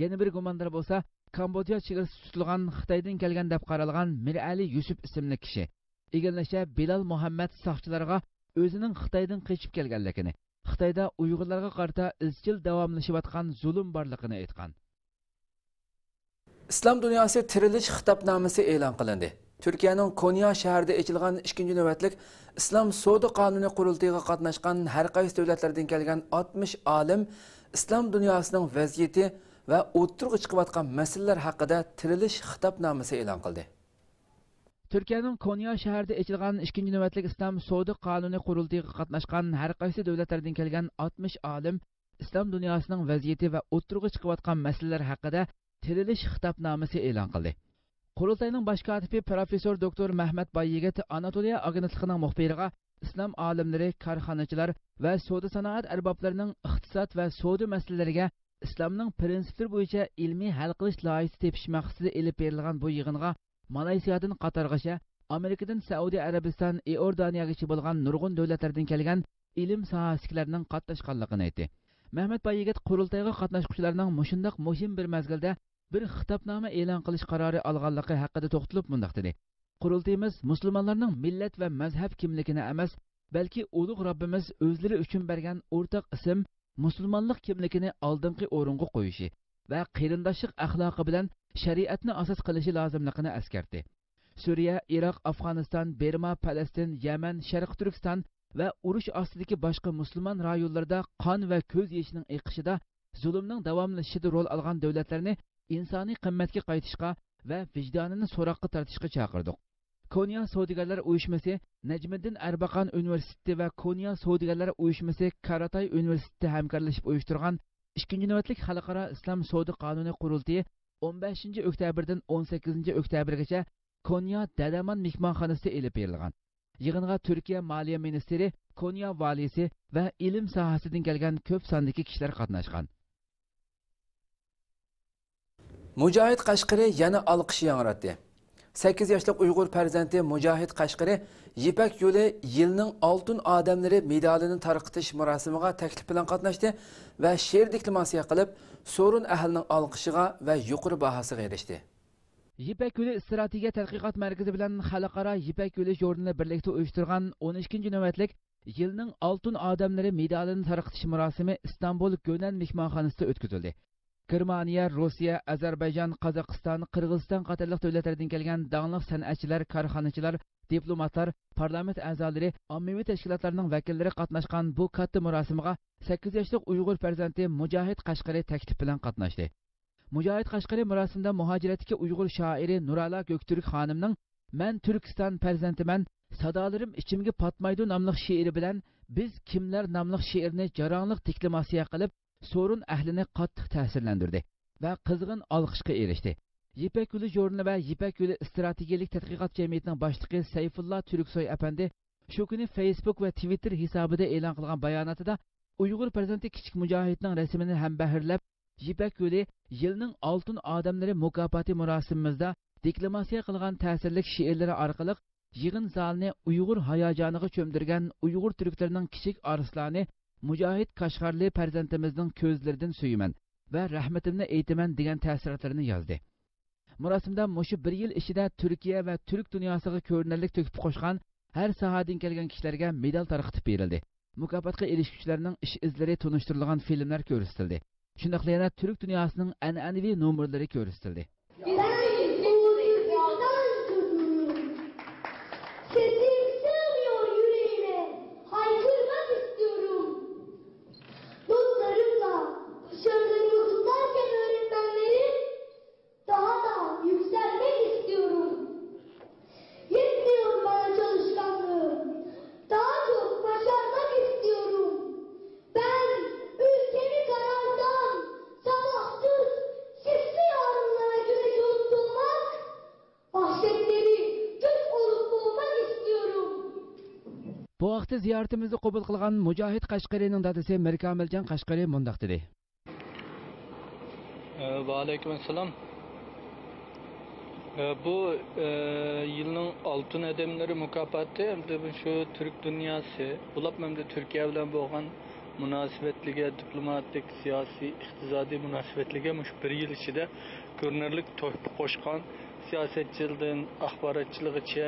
يەنە بىر گۇماندار بولسا، كامبودژا چېگرىسىدا تۇتۇلغان خىتايدىن كەلگەن دەپ قارالغان مىرئەلى يۈسۈپ ئىسىملىك كىشى. ئىگىلىنىشىچە، بىلال مۇھەممەد ساقچىلارغا ئۆزىنىڭ خىتايدىن قېچىپ كەلگەنلىكىنى، خىتايدا ئۇيغۇرلارغا قارىتا ئىزچىل داۋاملىشىۋاتقان زۇلۇم بارلىقىنى ئېيتقان. ئىسلام دۇنياسى تىرىلىش خىتابنامىسى ئېلان قىلىندى. تۈركىيەنىڭ كونيا شەھىرىدە ئېچىلغان ئىككىنچى نۆۋەتلىك ئىسلام سودا قانۇنى قۇرۇلتىيىغا قاتناشقان ھەر قايسى دۆلەتلەردىن كەلگەن ئاتمىش ئالىم ئىسلام دۇنياسىنىڭ ۋەزىيىتى ۋە ئوتتۇرىغا چىقىۋاتقان مەسىلىلەر ھەققىدە تىرىلىش خىتابنامىسى ئېلان قىلدى. تۈركىيەنىڭ كونيا شەھىرىدە ئېچىلغان ئىككىنچى نۆۋەتلىك ئىسلام سودا قانۇنى قۇرۇلتىيىغا قاتناشقان ھەر قايسى دۆلەتلەردىن كەلگەن ئاتمىش ئالىم ئىسلام دۇنياسىنىڭ ۋەزىيىتى ۋە ئوتتۇرىغا چىقىۋاتقان مەسىلىلەر ھەققىدە تىرىلىش خىتابنامىسى ئېلان قىلدى. قۇرۇلتاينىڭ باش كاتىپى پروفېسسور دوكتور مەھمەت باييىگىت ئاناتولىيە ئاگېنتلىقىنىڭ مۇخبىرىغا ئىسلام ئالىملىرى، كارخانىچىلار ۋە سودا سانائەت ئەربابلىرىنىڭ ئىقتىساد ۋە سودا مەسىلىلىرىگە ئىسلامنىڭ پىرىنسىپلىرى بويىچە ئىلمىي ھەل قىلىش لايىھىسى تېپىش مەقسىتىدە ئېلىپ بېرىلغان بۇ يىغىنغا مالايسىيادىن قاتارغىچە، ئامېرىكىدىن سەئۇدى ئەرەبىستان، ئىئوردانىيەگىچە بولغان نۇرغۇن دۆلەتلەردىن كەلگەن ئىلىم ساھەسىدىكىلەرنىڭ قاتناشقانلىقىنى ئېيتتى. مەھمەت بايىگىت قۇرۇلتايغا قاتناشقۇچىلارنىڭ مۇشۇنداق مۇھىم بىر مەزگىلدە بىر خىتابنامە ئېلان قىلىش قارارى ئالغانلىقى ھەققىدە توختىلىپ مۇنداق دېدى: قۇرۇلتىيىمىز مۇسۇلمانلارنىڭ مىللەت ۋە مەزھەپ كىملىكىنى ئەمەس، بەلكى ئۇلۇغ رەببىمىز ئۆزلىرى ئۈچۈن بەرگەن ئورتاق ئىسىم، مۇسۇلمانلىق كىملىكىنى ئالدىنقى ئورۇنغا قويۇشى ۋە قېرىنداشلىق ئەخلاقى بىلەن شەرىئەتنى ئاساس قىلىشى لازىملىقىنى ئەسكەرتتى. سۈرىيە، ئىراق، ئافغانىستان، بىرما، پەلەستىن، يەمەن، شەرقىي تۈركىستان ۋە ئۇرۇش ئاستىدىكى باشقا مۇسۇلمان رايونلىرىدا قان ۋە كۆز يېشىنىڭ ئېقىشىدا، زۇلۇمنىڭ داۋاملىشىشىدا رول ئالغان دۆلەتلەرنى ئىنسانىي قىممەتكە قايتىشقا ۋە ۋىجدانىنى سوراققا تارتىشقا چاقىردۇق. كونيا سودىگەرلەر ئۇيۇشمىسى، نەجمىدىن ئەرباقان ئۇنىۋېرسىتېتى ۋە كونيا سودىگەرلەر ئۇيۇشمىسى كاراتاي ئۇنىۋېرسىتېتى ھەمكارلىشىپ ئۇيۇشتۇرغان ئىككىنچى نۆۋەتلىك خەلقئارا ئىسلام سودا قانۇنى قۇرۇلتىيى ئون بەشىنچى ئۆكتەبىردىن ئون سەككىزىنچى ئۆكتەبىرگىچە كونيا دەدەمان مېھمانخانىسىدا ئېلىپ بېرىلغان. يىغىنغا تۈركىيە مالىيە مىنىستىرى، كونيا ۋالىسى ۋە ئىلىم ساھەسىدىن كەلگەن كۆپ ساندىكى كىشىلەر قاتناشقان. مۇجاھىد قەشقىرى يەنە ئالقىش ياڭراتتى. سەككىز ياشلىق ئۇيغۇر پەرزەنتى مۇجاھىد قەشقىرى يىپەك يولى يىلنىڭ ئالتۇن ئادەملىرى مېدالىنى تارقىتىش مۇراسىمىغا تەكلىپ بىلەن قاتناشتى ۋە شېئىر دېكلاماتسىيە قىلىپ، سورۇن ئەھلىنىڭ ئالقىشىغا ۋە يۇقىرى باھاسىغا ئېرىشتى. يىپەك يولى ئىستراتېگىيە تەتقىقات مەركىزى بىلەن خەلقئارا يىپەك يولى ژۇرنىلى بىرلىكتە ئۇيۇشتۇرغان ئون ئىككىنچى نۆۋەتلىك يىلنىڭ ئالتۇن ئادەملىرى مېدالىنى تارقىتىش مۇراسىمى ئىستانبۇل گۆنەن مېھمانخانىسىدا ئۆتكۈزۈلدى. گېرمانىيە، روسىيە، ئەزەربەيجان، قازاقىستان، قىرغىزىستان قاتارلىق دۆلەتلەردىن كەلگەن داڭلىق سەنئەتچىلەر، كارخانىچىلار، دىپلوماتلار، پارلامېنت ئەزالىرى، ئاممىۋى تەشكىلاتلارنىڭ ۋەكىللىرى قاتناشقان بۇ كاتتا مۇراسىمغا سەككىز ياشلىق ئۇيغۇر پەرزەنتى مۇجاھىد قەشقىرى تەكلىپ بىلەن قاتناشتى. مۇجاھىد قەشقىرى مۇراسىمدا مۇھاجىرەتتىكى ئۇيغۇر شائىرى نۇرئالا گۆكتۈرك خانىمنىڭ مەن تۈركىستان پەرزەنتىمەن، سادالىرىم ئىچىمگە پاتمايدۇ ناملىق شېئىرى بىلەن بىز كىملەر ناملىق شېئىرنى جاراڭلىق دېكلاماتسىيە قىلىپ، سورۇن ئەھلىنى قاتتىق تەسىرلەندۈردى ۋە قىزغىن ئالقىشقا ئېرىشتى. يىپەك يولى ژۇرنىلى ۋە يىپەك يولى ئىستراتېگىيەلىك تەتقىقات جەمئىيىتىنىڭ باشلىقى سەيفۇللا تۈركسوي ئەپەندى شۇ كۈنى فېيسبۇك ۋە تىۋىتتېر ھېسابىدا ئېلان قىلغان باياناتىدا، ئۇيغۇر پەرزەنتى كىچىك مۇجاھىدنىڭ رەسىمىنى ھەمبەھىرلەپ، يىپەك يولى يىلنىڭ ئالتۇن ئادەملىرى مۇكاپاتى مۇراسىمىمىزدا دېكلاماتسىيە قىلغان تەسىرلىك شېئىرلىرى ئارقىلىق يىغىن زالىنى ئۇيغۇر ھاياجانىغا چۆمدۈرگەن ئۇيغۇر تۈركلىرىنىڭ كىچىك ئارسلانى مۇجاھىد كاشغارلى پەرزەنتىمىزنىڭ كۆزلىرىدىن سۆيىمەن ۋە رەھمىتىمنى ئېيتىمەن دېگەن تەسىراتلىرىنى يازدى. مۇراسىمدا مۇشۇ بىر يىل ئىچىدە تۈركىيە ۋە تۈرك دۇنياسىغا كۆرۈنەرلىك تۆھپە قوشقان ھەر ساھەدىن كەلگەن كىشىلەرگە مېدال تارقىتىپ بېرىلدى. مۇكاپاتقا ئېرىشكۈچىلەرنىڭ ئىش ئىزلىرى تونۇشتۇرۇلغان فىلىملەر كۆرسىتىلدى. شۇنداقلا يەنە تۈرك دۇنياسىنىڭ ئەنئەنىۋى نومۇرلىرى كۆرسىتىلدى. Ben Oğuz Türkistan çocuğuyum. Sesim sığmıyor yüreğime. Haykırmak istiyorum. Notlarımla başarılarımı kutlarken öğretmenlerim, daha da yükselmek istiyorum. Yetmiyor bana çalışkanlığım. Daha çok başarmak istiyorum. Ben ülkemi karardan sabahsız sisli yarınlara göre yolculmak, vahşetleri göz olup boğmak istiyorum. بۇ ھەقتە زىيارىتىمىزنى قوبۇل قىلغان مۇجاھىد قەشقىرىنىڭ دادىسى مىركامىلجان قەشقىرى مۇنداق دېدى. ئە، ۋەئەلەيكۇم ئەسسالام. ئە، بۇ، ئە، يىلنىڭ ئالتۇن ئادەملىرى مۇكاپاتى ئەمدى شۇ تۈرك دۇنياسى، بولۇپمۇ ئەمدى تۈركىيە بىلەن بولغان مۇناسىۋەتلىرىگە، دىپلوماتىك، سىياسىي، ئىقتىسادىي مۇناسىۋەتلىرىگە مۇشۇ بىر يىل ئىچىدە كۆرۈنەرلىك تۆھپە قوشقان سىياسەتچىلەردىن ئاخباراتچىلىغىچە،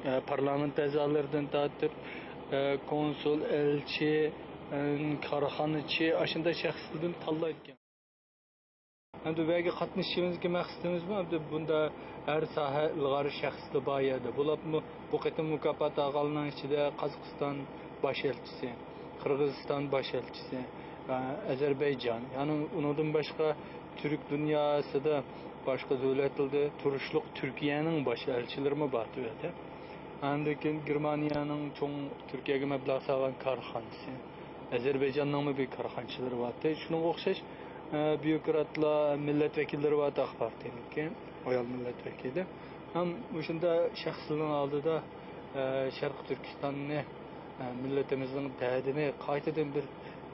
ئە، پارلامېنت ئەزالىرىدىن تارتىپ، ئە، كونسۇل، ئەلچى، ئە، كارخانىچى، ئاشۇنداق شەخسلەردىن تاللايدىكەن. ئەمدى بۇ يەرگە قاتنىشىشىمىزدىكى مەقسىتىمىزمۇ ئەمدى بۇندا ھەر ساھە ئىلغار شەخسلەر بار يەردە. بولۇپمۇ بۇ قېتىم مۇكاپات ئالغانلارنىڭ ئىچىدە قازاقىستان باش ئەلچىسى، قىرغىزىستان باش ئەلچىسى، ئە، ئەزەربەيجان، يەنى ئۇنىڭدىن باشقا تۈرك دۇنياسىدا باشقا دۆلەتلەردە تۇرۇشلۇق تۈركىيەنىڭ باش ئەلچىلىرىمۇ بار تۆۋەندە. ئاندىن كېيىن گېرمانىيەنىڭ چوڭ تۈركىيەگە مەبلەغ سالغان كارخانىسى، ئەزەربەيجاننىڭمۇ بىر كارخانىچىلىرى بارتى. شۇنىڭغا ئوخشاش، ئە، بيۇروكراتلار، مىللەت ۋەكىللىرى بارتى ئاق پارتىيەنىڭكى، ئايال مىللەت ۋەكىلى. ھەم مۇشۇنداق شەخسلەرنىڭ ئالدىدا، ئە، شەرقىي تۈركىستاننى، ئە، مىللىتىمىزنىڭ دەردىنى قايتىدىن بىر،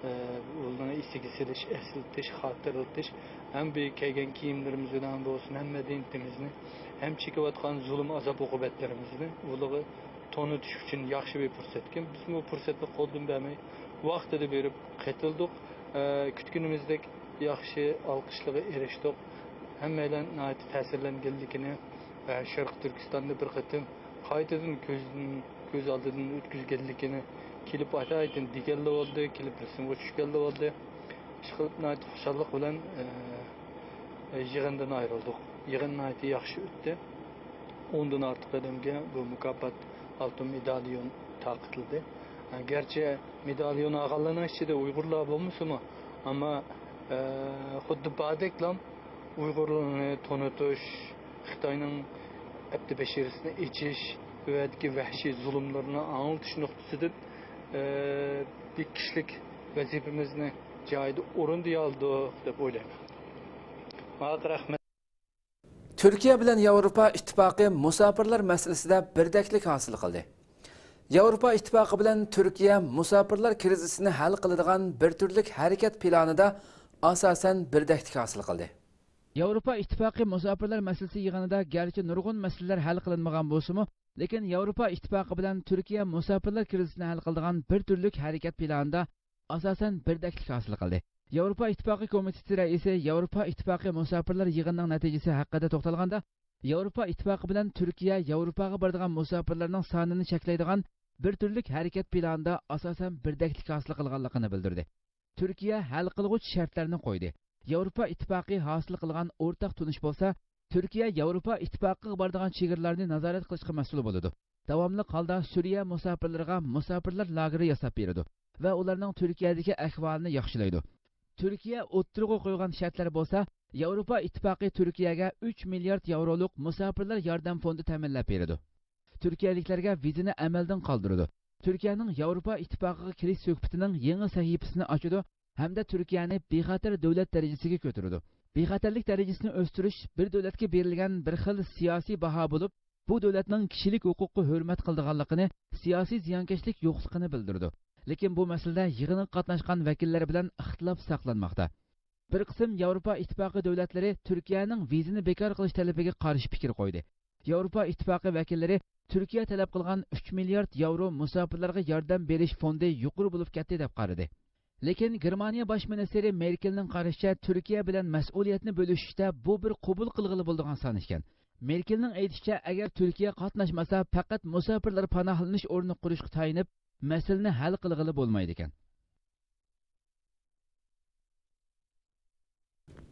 ئە، ئۇلارنىڭ ئېسىگە سېلىش، ئەسلىتىش، خاتىرىلىتىش، ھەم بۇ كىيگەن كىيىملىرىمىز بىلەن بولسۇن، ھەم مەدەنىيىتىمىزنى، ھەم چېكىۋاتقان زۇلۇم، ئازاب، ئوقۇبەتلىرىمىزنى ئۇلارغا تونۇتۇش ئۈچۈن ياخشى بىر پۇرسەتكەن. بىزمۇ بۇ پۇرسەتنى قولدىن بەرمەي، ۋاقتىدا بېرىپ قېتىلدۇق. ئە، كۈتكىنىمىزدەك ياخشى ئالقىشلارغا ئېرىشتۇق. ھەممەيلەن ناھايىتى تەسىرلەنگەنلىكىنى، ئە، شەرقىي تۈركىستاننى بىر قېتىم قايتىدىن كۆزدىن، كۆز ئالدىدىن ئۆتكۈزگەنلىكىنى كېلىپ ئاتايىتىن دېگەنلەر بولدى، كېلىپ رەسىمگە چۈشكەنلەر بولدى. ئىشقىلىپ ناھايىتى خۇشاللىق بىلەن، ئە، يىغىندىن ئايرىلدۇق. يىغىن ناھايىتى ياخشى ئۆتتى. ئوندىن ئارتۇق ئادەمگە بۇ مۇكاپات ئالتۇن مېداليون تارقىتىلدى. گەرچە مېداليون ئالغانلارنىڭ ئىچىدە ئۇيغۇرلار بولمىسىمۇ، ئەمما، ئە، خۇددى باردەكلا ئۇيغۇرلارنى تونۇتۇش، خىتاينىڭ ئەپتى بەشىرىسىنى ئېچىش، ئۇ يەردىكى ۋەھشىي زۇلۇملىرىنى ئاڭلىتىش نۇقتىسىدىن، ئە، بىر كىشىلىك ۋەزىپىمىزنى جايىدا ئورۇندىيالدۇق دەپ ئويلايمەن. ماڭا رەھمەت. تۈركىيە بىلەن ياۋروپا ئىتتىپاقى مۇساپىرلار مەسىلىسىدە بىردەكلىك ھاسىل قىلدى. ياۋروپا ئىتتىپاقى بىلەن تۈركىيە مۇساپىرلار كىرىزىسىنى ھەل قىلىدىغان بىر تۈرلۈك ھەرىكەت پىلانىدا ئاساسەن بىردەكلىك ھاسىل قىلدى. ياۋروپا ئىتتىپاقى مۇساپىرلار مەسىلىسى يىغىنىدا گەرچە نۇرغۇن مەسىلىلەر ھەل قىلىنمىغان بولسىمۇ، لېكىن ياۋروپا ئىتتىپاقى بىلەن تۈركىيە مۇساپىرلار كىرىزىسىنى ھەل قىلىدىغان بىر تۈرلۈك ھەرىكەت پىلانىدا ئاساسەن بىردەكلىك ھاسىل قىلدى. ياۋروپا ئىتتىپاقى كومىتېتى رەئىسى ياۋروپا ئىتتىپاقى مۇساپىرلار يىغىنىنىڭ نەتىجىسى ھەققىدە توختالغاندا، ياۋروپا ئىتتىپاقى بىلەن تۈركىيە ياۋروپاغا بارىدىغان مۇساپىرلارنىڭ سانىنى چەكلەيدىغان بىر تۈرلۈك ھەرىكەت پىلانىدا ئاساسەن بىردەكلىك ھاسىل قىلغانلىقىنى بىلدۈردى. تۈركىيە ھەل قىلغۇچ شەرتلەرنى قويدى. ياۋروپا ئىتتىپاقى ھاسىل قىلغان ئورتاق تونۇش بولسا، تۈركىيە ياۋروپا ئىتتىپاقىغا بارىدىغان چېگرىلارنى نازارەت قىلىشقا مەسئۇل بولىدۇ. داۋاملىق ھالدا سۈرىيە مۇساپىرلىرىغا مۇساپىرلار لاگېرى ياساپ بېرىدۇ ۋە ئۇلارنىڭ تۈركىيەدىكى ئەھۋالىنى ياخشىلايدۇ. تۈركىيە ئوتتۇرىغا قويغان شەرتلەر بولسا، ياۋروپا ئىتتىپاقى تۈركىيەگە ئۈچ مىليارد ياۋرولۇق مۇساپىرلار ياردەم فوندى تەمىنلەپ بېرىدۇ. تۈركىيەلىكلەرگە ۋىزىنى ئەمەلدىن قالدۇرىدۇ. تۈركىيەنىڭ ياۋروپا ئىتتىپاقىغا كىرىش سۆھبىتىنىڭ يېڭى سەھىپىسىنى ئاچىدۇ ھەمدە تۈركىيەنى بىخەتەر دۆلەت دەرىجىسىگە كۆتۈرىدۇ. بىخەتەرلىك دەرىجىسىنى ئۆستۈرۈش بىر دۆلەتكە بېرىلگەن بىر خىل سىياسىي باھا بولۇپ، بۇ دۆلەتنىڭ كىشىلىك ھوقۇققا ھۆرمەت قىلىدىغانلىقىنى، سىياسىي زىيانكەشلىك يوقلۇقىنى بىلدۈرىدۇ. لېكىن بۇ مەسىلىدە يىغىنغا قاتناشقان ۋەكىللەر بىلەن ئىختىلاپ ساقلانماقتا. بىر قىسىم ياۋروپا ئىتتىپاقى دۆلەتلىرى تۈركىيەنىڭ ۋىزىنى بىكار قىلىش تەلىپىگە قارشى پىكىر قويدى. ياۋروپا ئىتتىپاقى ۋەكىللىرى تۈركىيە تەلەپ قىلغان ئۈچ مىليارد ياۋرو مۇساپىرلارغا ياردەم بېرىش فوندى يۇقىرى بولۇپ كەتتى دەپ قارىدى. لېكىن گېرمانىيە باش مىنىستىرى مېركېلنىڭ قارىشىچە، تۈركىيە بىلەن مەسئۇلىيەتنى بۆلۈشۈشتە بۇ بىر قوبۇل قىلغىلى بولىدىغان سان ئىكەن. مېركېلنىڭ ئېيتىشىچە، ئەگەر تۈركىيە قاتناشمىسا، پەقەت مۇساپىرلار پاناھلىنىش ئورنى قۇرۇشقا تايىنىپ، مەسىلىنى ھەل قىلغىلى بولمايدىكەن.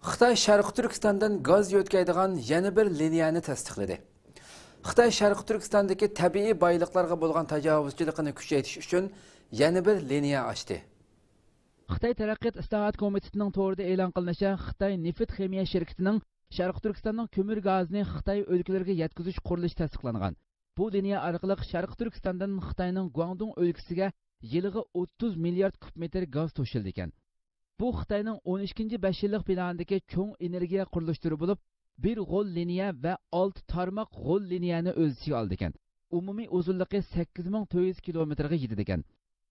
خىتاي شەرقىي تۈركىستاندىن گاز يۆتكەيدىغان يەنە بىر لىنىيەنى تەستىقلىدى. خىتاي شەرقىي تۈركىستاندىكى تەبىئىي بايلىقلارغا بولغان تاجاۋۇزچىلىقىنى كۈچەيتىش ئۈچۈن يەنە بىر لىنىيە ئاچتى. خىتاي تەرەققىيات ئىسلاھات كومىتېتىنىڭ تورىدا ئېلان قىلىنىشىچە، خىتاي نېفىت خىمىيە شىركىتىنىڭ شەرقىي تۈركىستاننىڭ كۆمۈر گازىنى خىتاي ئۆلكىلىرىگە يەتكۈزۈش قۇرۇلۇشى تەستىقلانغان. بۇ لىنىيە ئارقىلىق شەرقىي تۈركىستاندىن خىتاينىڭ گۇاڭدۇڭ ئۆلكىسىگە يىلىغا ئوتتۇز مىليارد كۇب مېتىر گاز توشۇلىدىكەن. بۇ خىتاينىڭ ئون ئىككىنچى بەش يىللىق پىلانىدىكى چوڭ ئېنېرگىيە قۇرۇلۇش تۈرى بولۇپ، بىر غول لىنىيە ۋە ئالتە تارماق غول لىنىيەنى ئۆز ئىچىگە ئالىدىكەن. ئومۇمىي ئۇزۇنلۇقى سەككىز مىڭ تۆت يۈز كىلومېتىرغا يېتىدىكەن.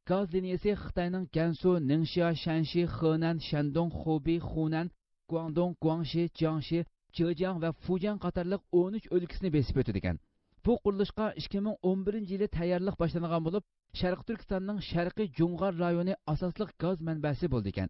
گاز لىنىيەسى خىتاينىڭ گەنسۇ، نىڭشيا، شەنشى، خېنەن، شەندۇڭ، خۇبېي، خۇنەن، گۇاڭدۇڭ، گۇاڭشى، جياڭشى، جېجياڭ ۋە فۇجياڭ قاتارلىق ئون ئۈچ ئۆلكىسىنى بېسىپ ئۆتىدىكەن. بۇ قۇرۇلۇشقا ئىككى مىڭ ئون بىرىنچى يىلى تەييارلىق باشلانغان بولۇپ، شەرقىي تۈركىستاننىڭ شەرقىي جۇڭغار رايونى ئاساسلىق گاز مەنبەسى بولىدىكەن.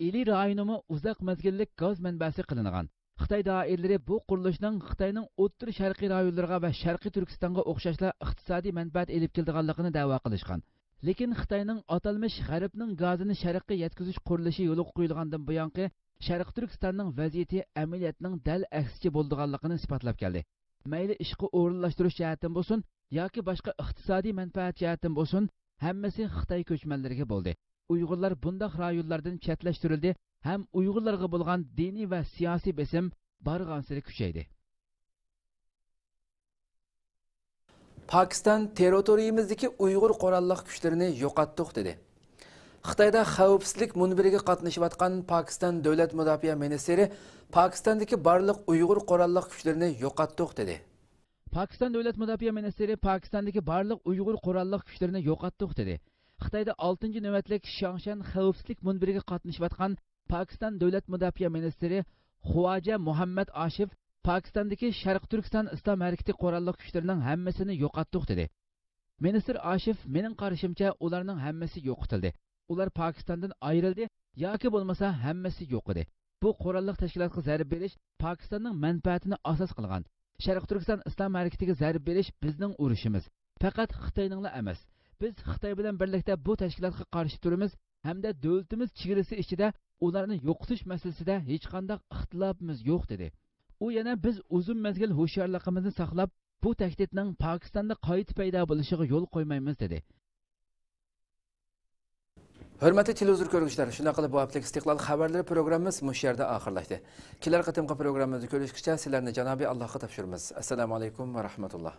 ئىلى رايونىمۇ ئۇزاق مەزگىللىك گاز مەنبەسى قىلىنغان. خىتاي دائىرىلىرى بۇ قۇرۇلۇشنىڭ خىتاينىڭ ئوتتۇرا شەرقىي رايونلىرىغا ۋە شەرقىي تۈركىستانغا ئوخشاشلا ئىقتىسادىي مەنپەئەت ئېلىپ كېلىدىغانلىقىنى دەۋا قىلىشقان. لېكىن خىتاينىڭ ئاتالمىش غەربنىڭ گازىنى شەرققە يەتكۈزۈش قۇرۇلۇشى يولغا قويۇلغاندىن بۇيانقى شەرقىي تۈركىستاننىڭ ۋەزىيىتى ئەمەلىيەتنىڭ دەل ئەكسىچە بولىدىغانلىقىنى ئىسپاتلاپ كەلدى. مەيلى ئىشقا ئورۇنلاشتۇرۇش جەھەتتىن بولسۇن ياكى باشقا ئىقتىسادىي مەنپەئەت جەھەتتىن بولسۇن، ھەممىسى خىتاي كۆچمەنلىرىگە بولدى. ئۇيغۇرلار بۇنداق رايونلاردىن چەتلەشتۈرۈلدى ھەم ئۇيغۇرلارغا بولغان دىنىي ۋە سىياسىي بېسىم بارغانسېرى كۈچەيدى. پاكىستان تېررىتورىيىمىزدىكى ئۇيغۇر قوراللىق كۈچلىرىنى يوقاتتۇق دېدى. خىتايدا خەۋپسىزلىك مۇنبىرىگە قاتنىشىۋاتقان پاكىستان دۆلەت مۇداپىئە مىنىستىرى پاكىستاندىكى بارلىق ئۇيغۇر قوراللىق كۈچلىرىنى يوقاتتۇق دېدى. پاكىستان دۆلەت مۇداپىئە مىنىستىرى پاكىستاندىكى بارلىق ئۇيغۇر قوراللىق كۈچلىرىنى يوقاتتۇق دېدى. خىتايدا ئالتىنچى نۆۋەتلىك شياڭشەن خەۋپسىزلىك مۇنبىرىگە قاتنىشىۋاتقان پاكىستان دۆلەت مۇداپىئە مىنىستىرى خۇۋاجە مۇھەممەد ئاشىف پاكىستاندىكى شەرقىي تۈركىستان ئىسلام ھەرىكىتى قوراللىق كۈچلىرىنىڭ ھەممىسىنى يوقاتتۇق دېدى. مىنىستىر ئاشىف، مېنىڭ قارىشىمچە، ئۇلارنىڭ ھەممىسى يوقىتىلدى. ئۇلار پاكىستاندىن ئايرىلدى ياكى بولمىسا ھەممىسى يوقىدى. بۇ قوراللىق تەشكىلاتقا زەربە بېرىش پاكىستاننىڭ مەنپەئەتىنى ئاساس قىلغان. شەرقىي تۈركىستان ئىسلام ھەرىكىتىگە زەربە بېرىش بىزنىڭ ئۇرۇشىمىز. پەقەت خىتاينىڭلا ئەمەس. بىز خىتاي بىلەن بىرلىكتە بۇ تەشكىلاتقا قارشى تۇرىمىز ھەمدە دۆلىتىمىز چېگرىسى ئىچىدە ئۇلارنى يوقىتىش مەسىلىسىدە ھېچقانداق ئىختىلاپىمىز يوق، دېدى. ئۇ يەنە، بىز ئۇزۇن مەزگىل ھوشيارلىقىمىزنى ساقلاپ، بۇ تەھدىتنىڭ پاكىستاندا قايتا پەيدا بولۇشىغا يول قويمايمىز، دېدى. ھۆرمەتلىك تېلېۋىزور كۆرگۈچىلەر، شۇنداق قىلىپ بۇ ھەپتىلىك ئىستىقلال خەۋەرلىرى پروگراممىمىز مۇشۇ يەردە ئاخىرلاشتى. كېلەر قېتىمقى پروگراممىمىزدا كۆرۈشكىچە سىلەرنى جانابىي ئاللاھقا تاپشۇرىمىز. ئەسسالامۇ ئەلەيكۇم ۋە رەھمەتۇللاھ.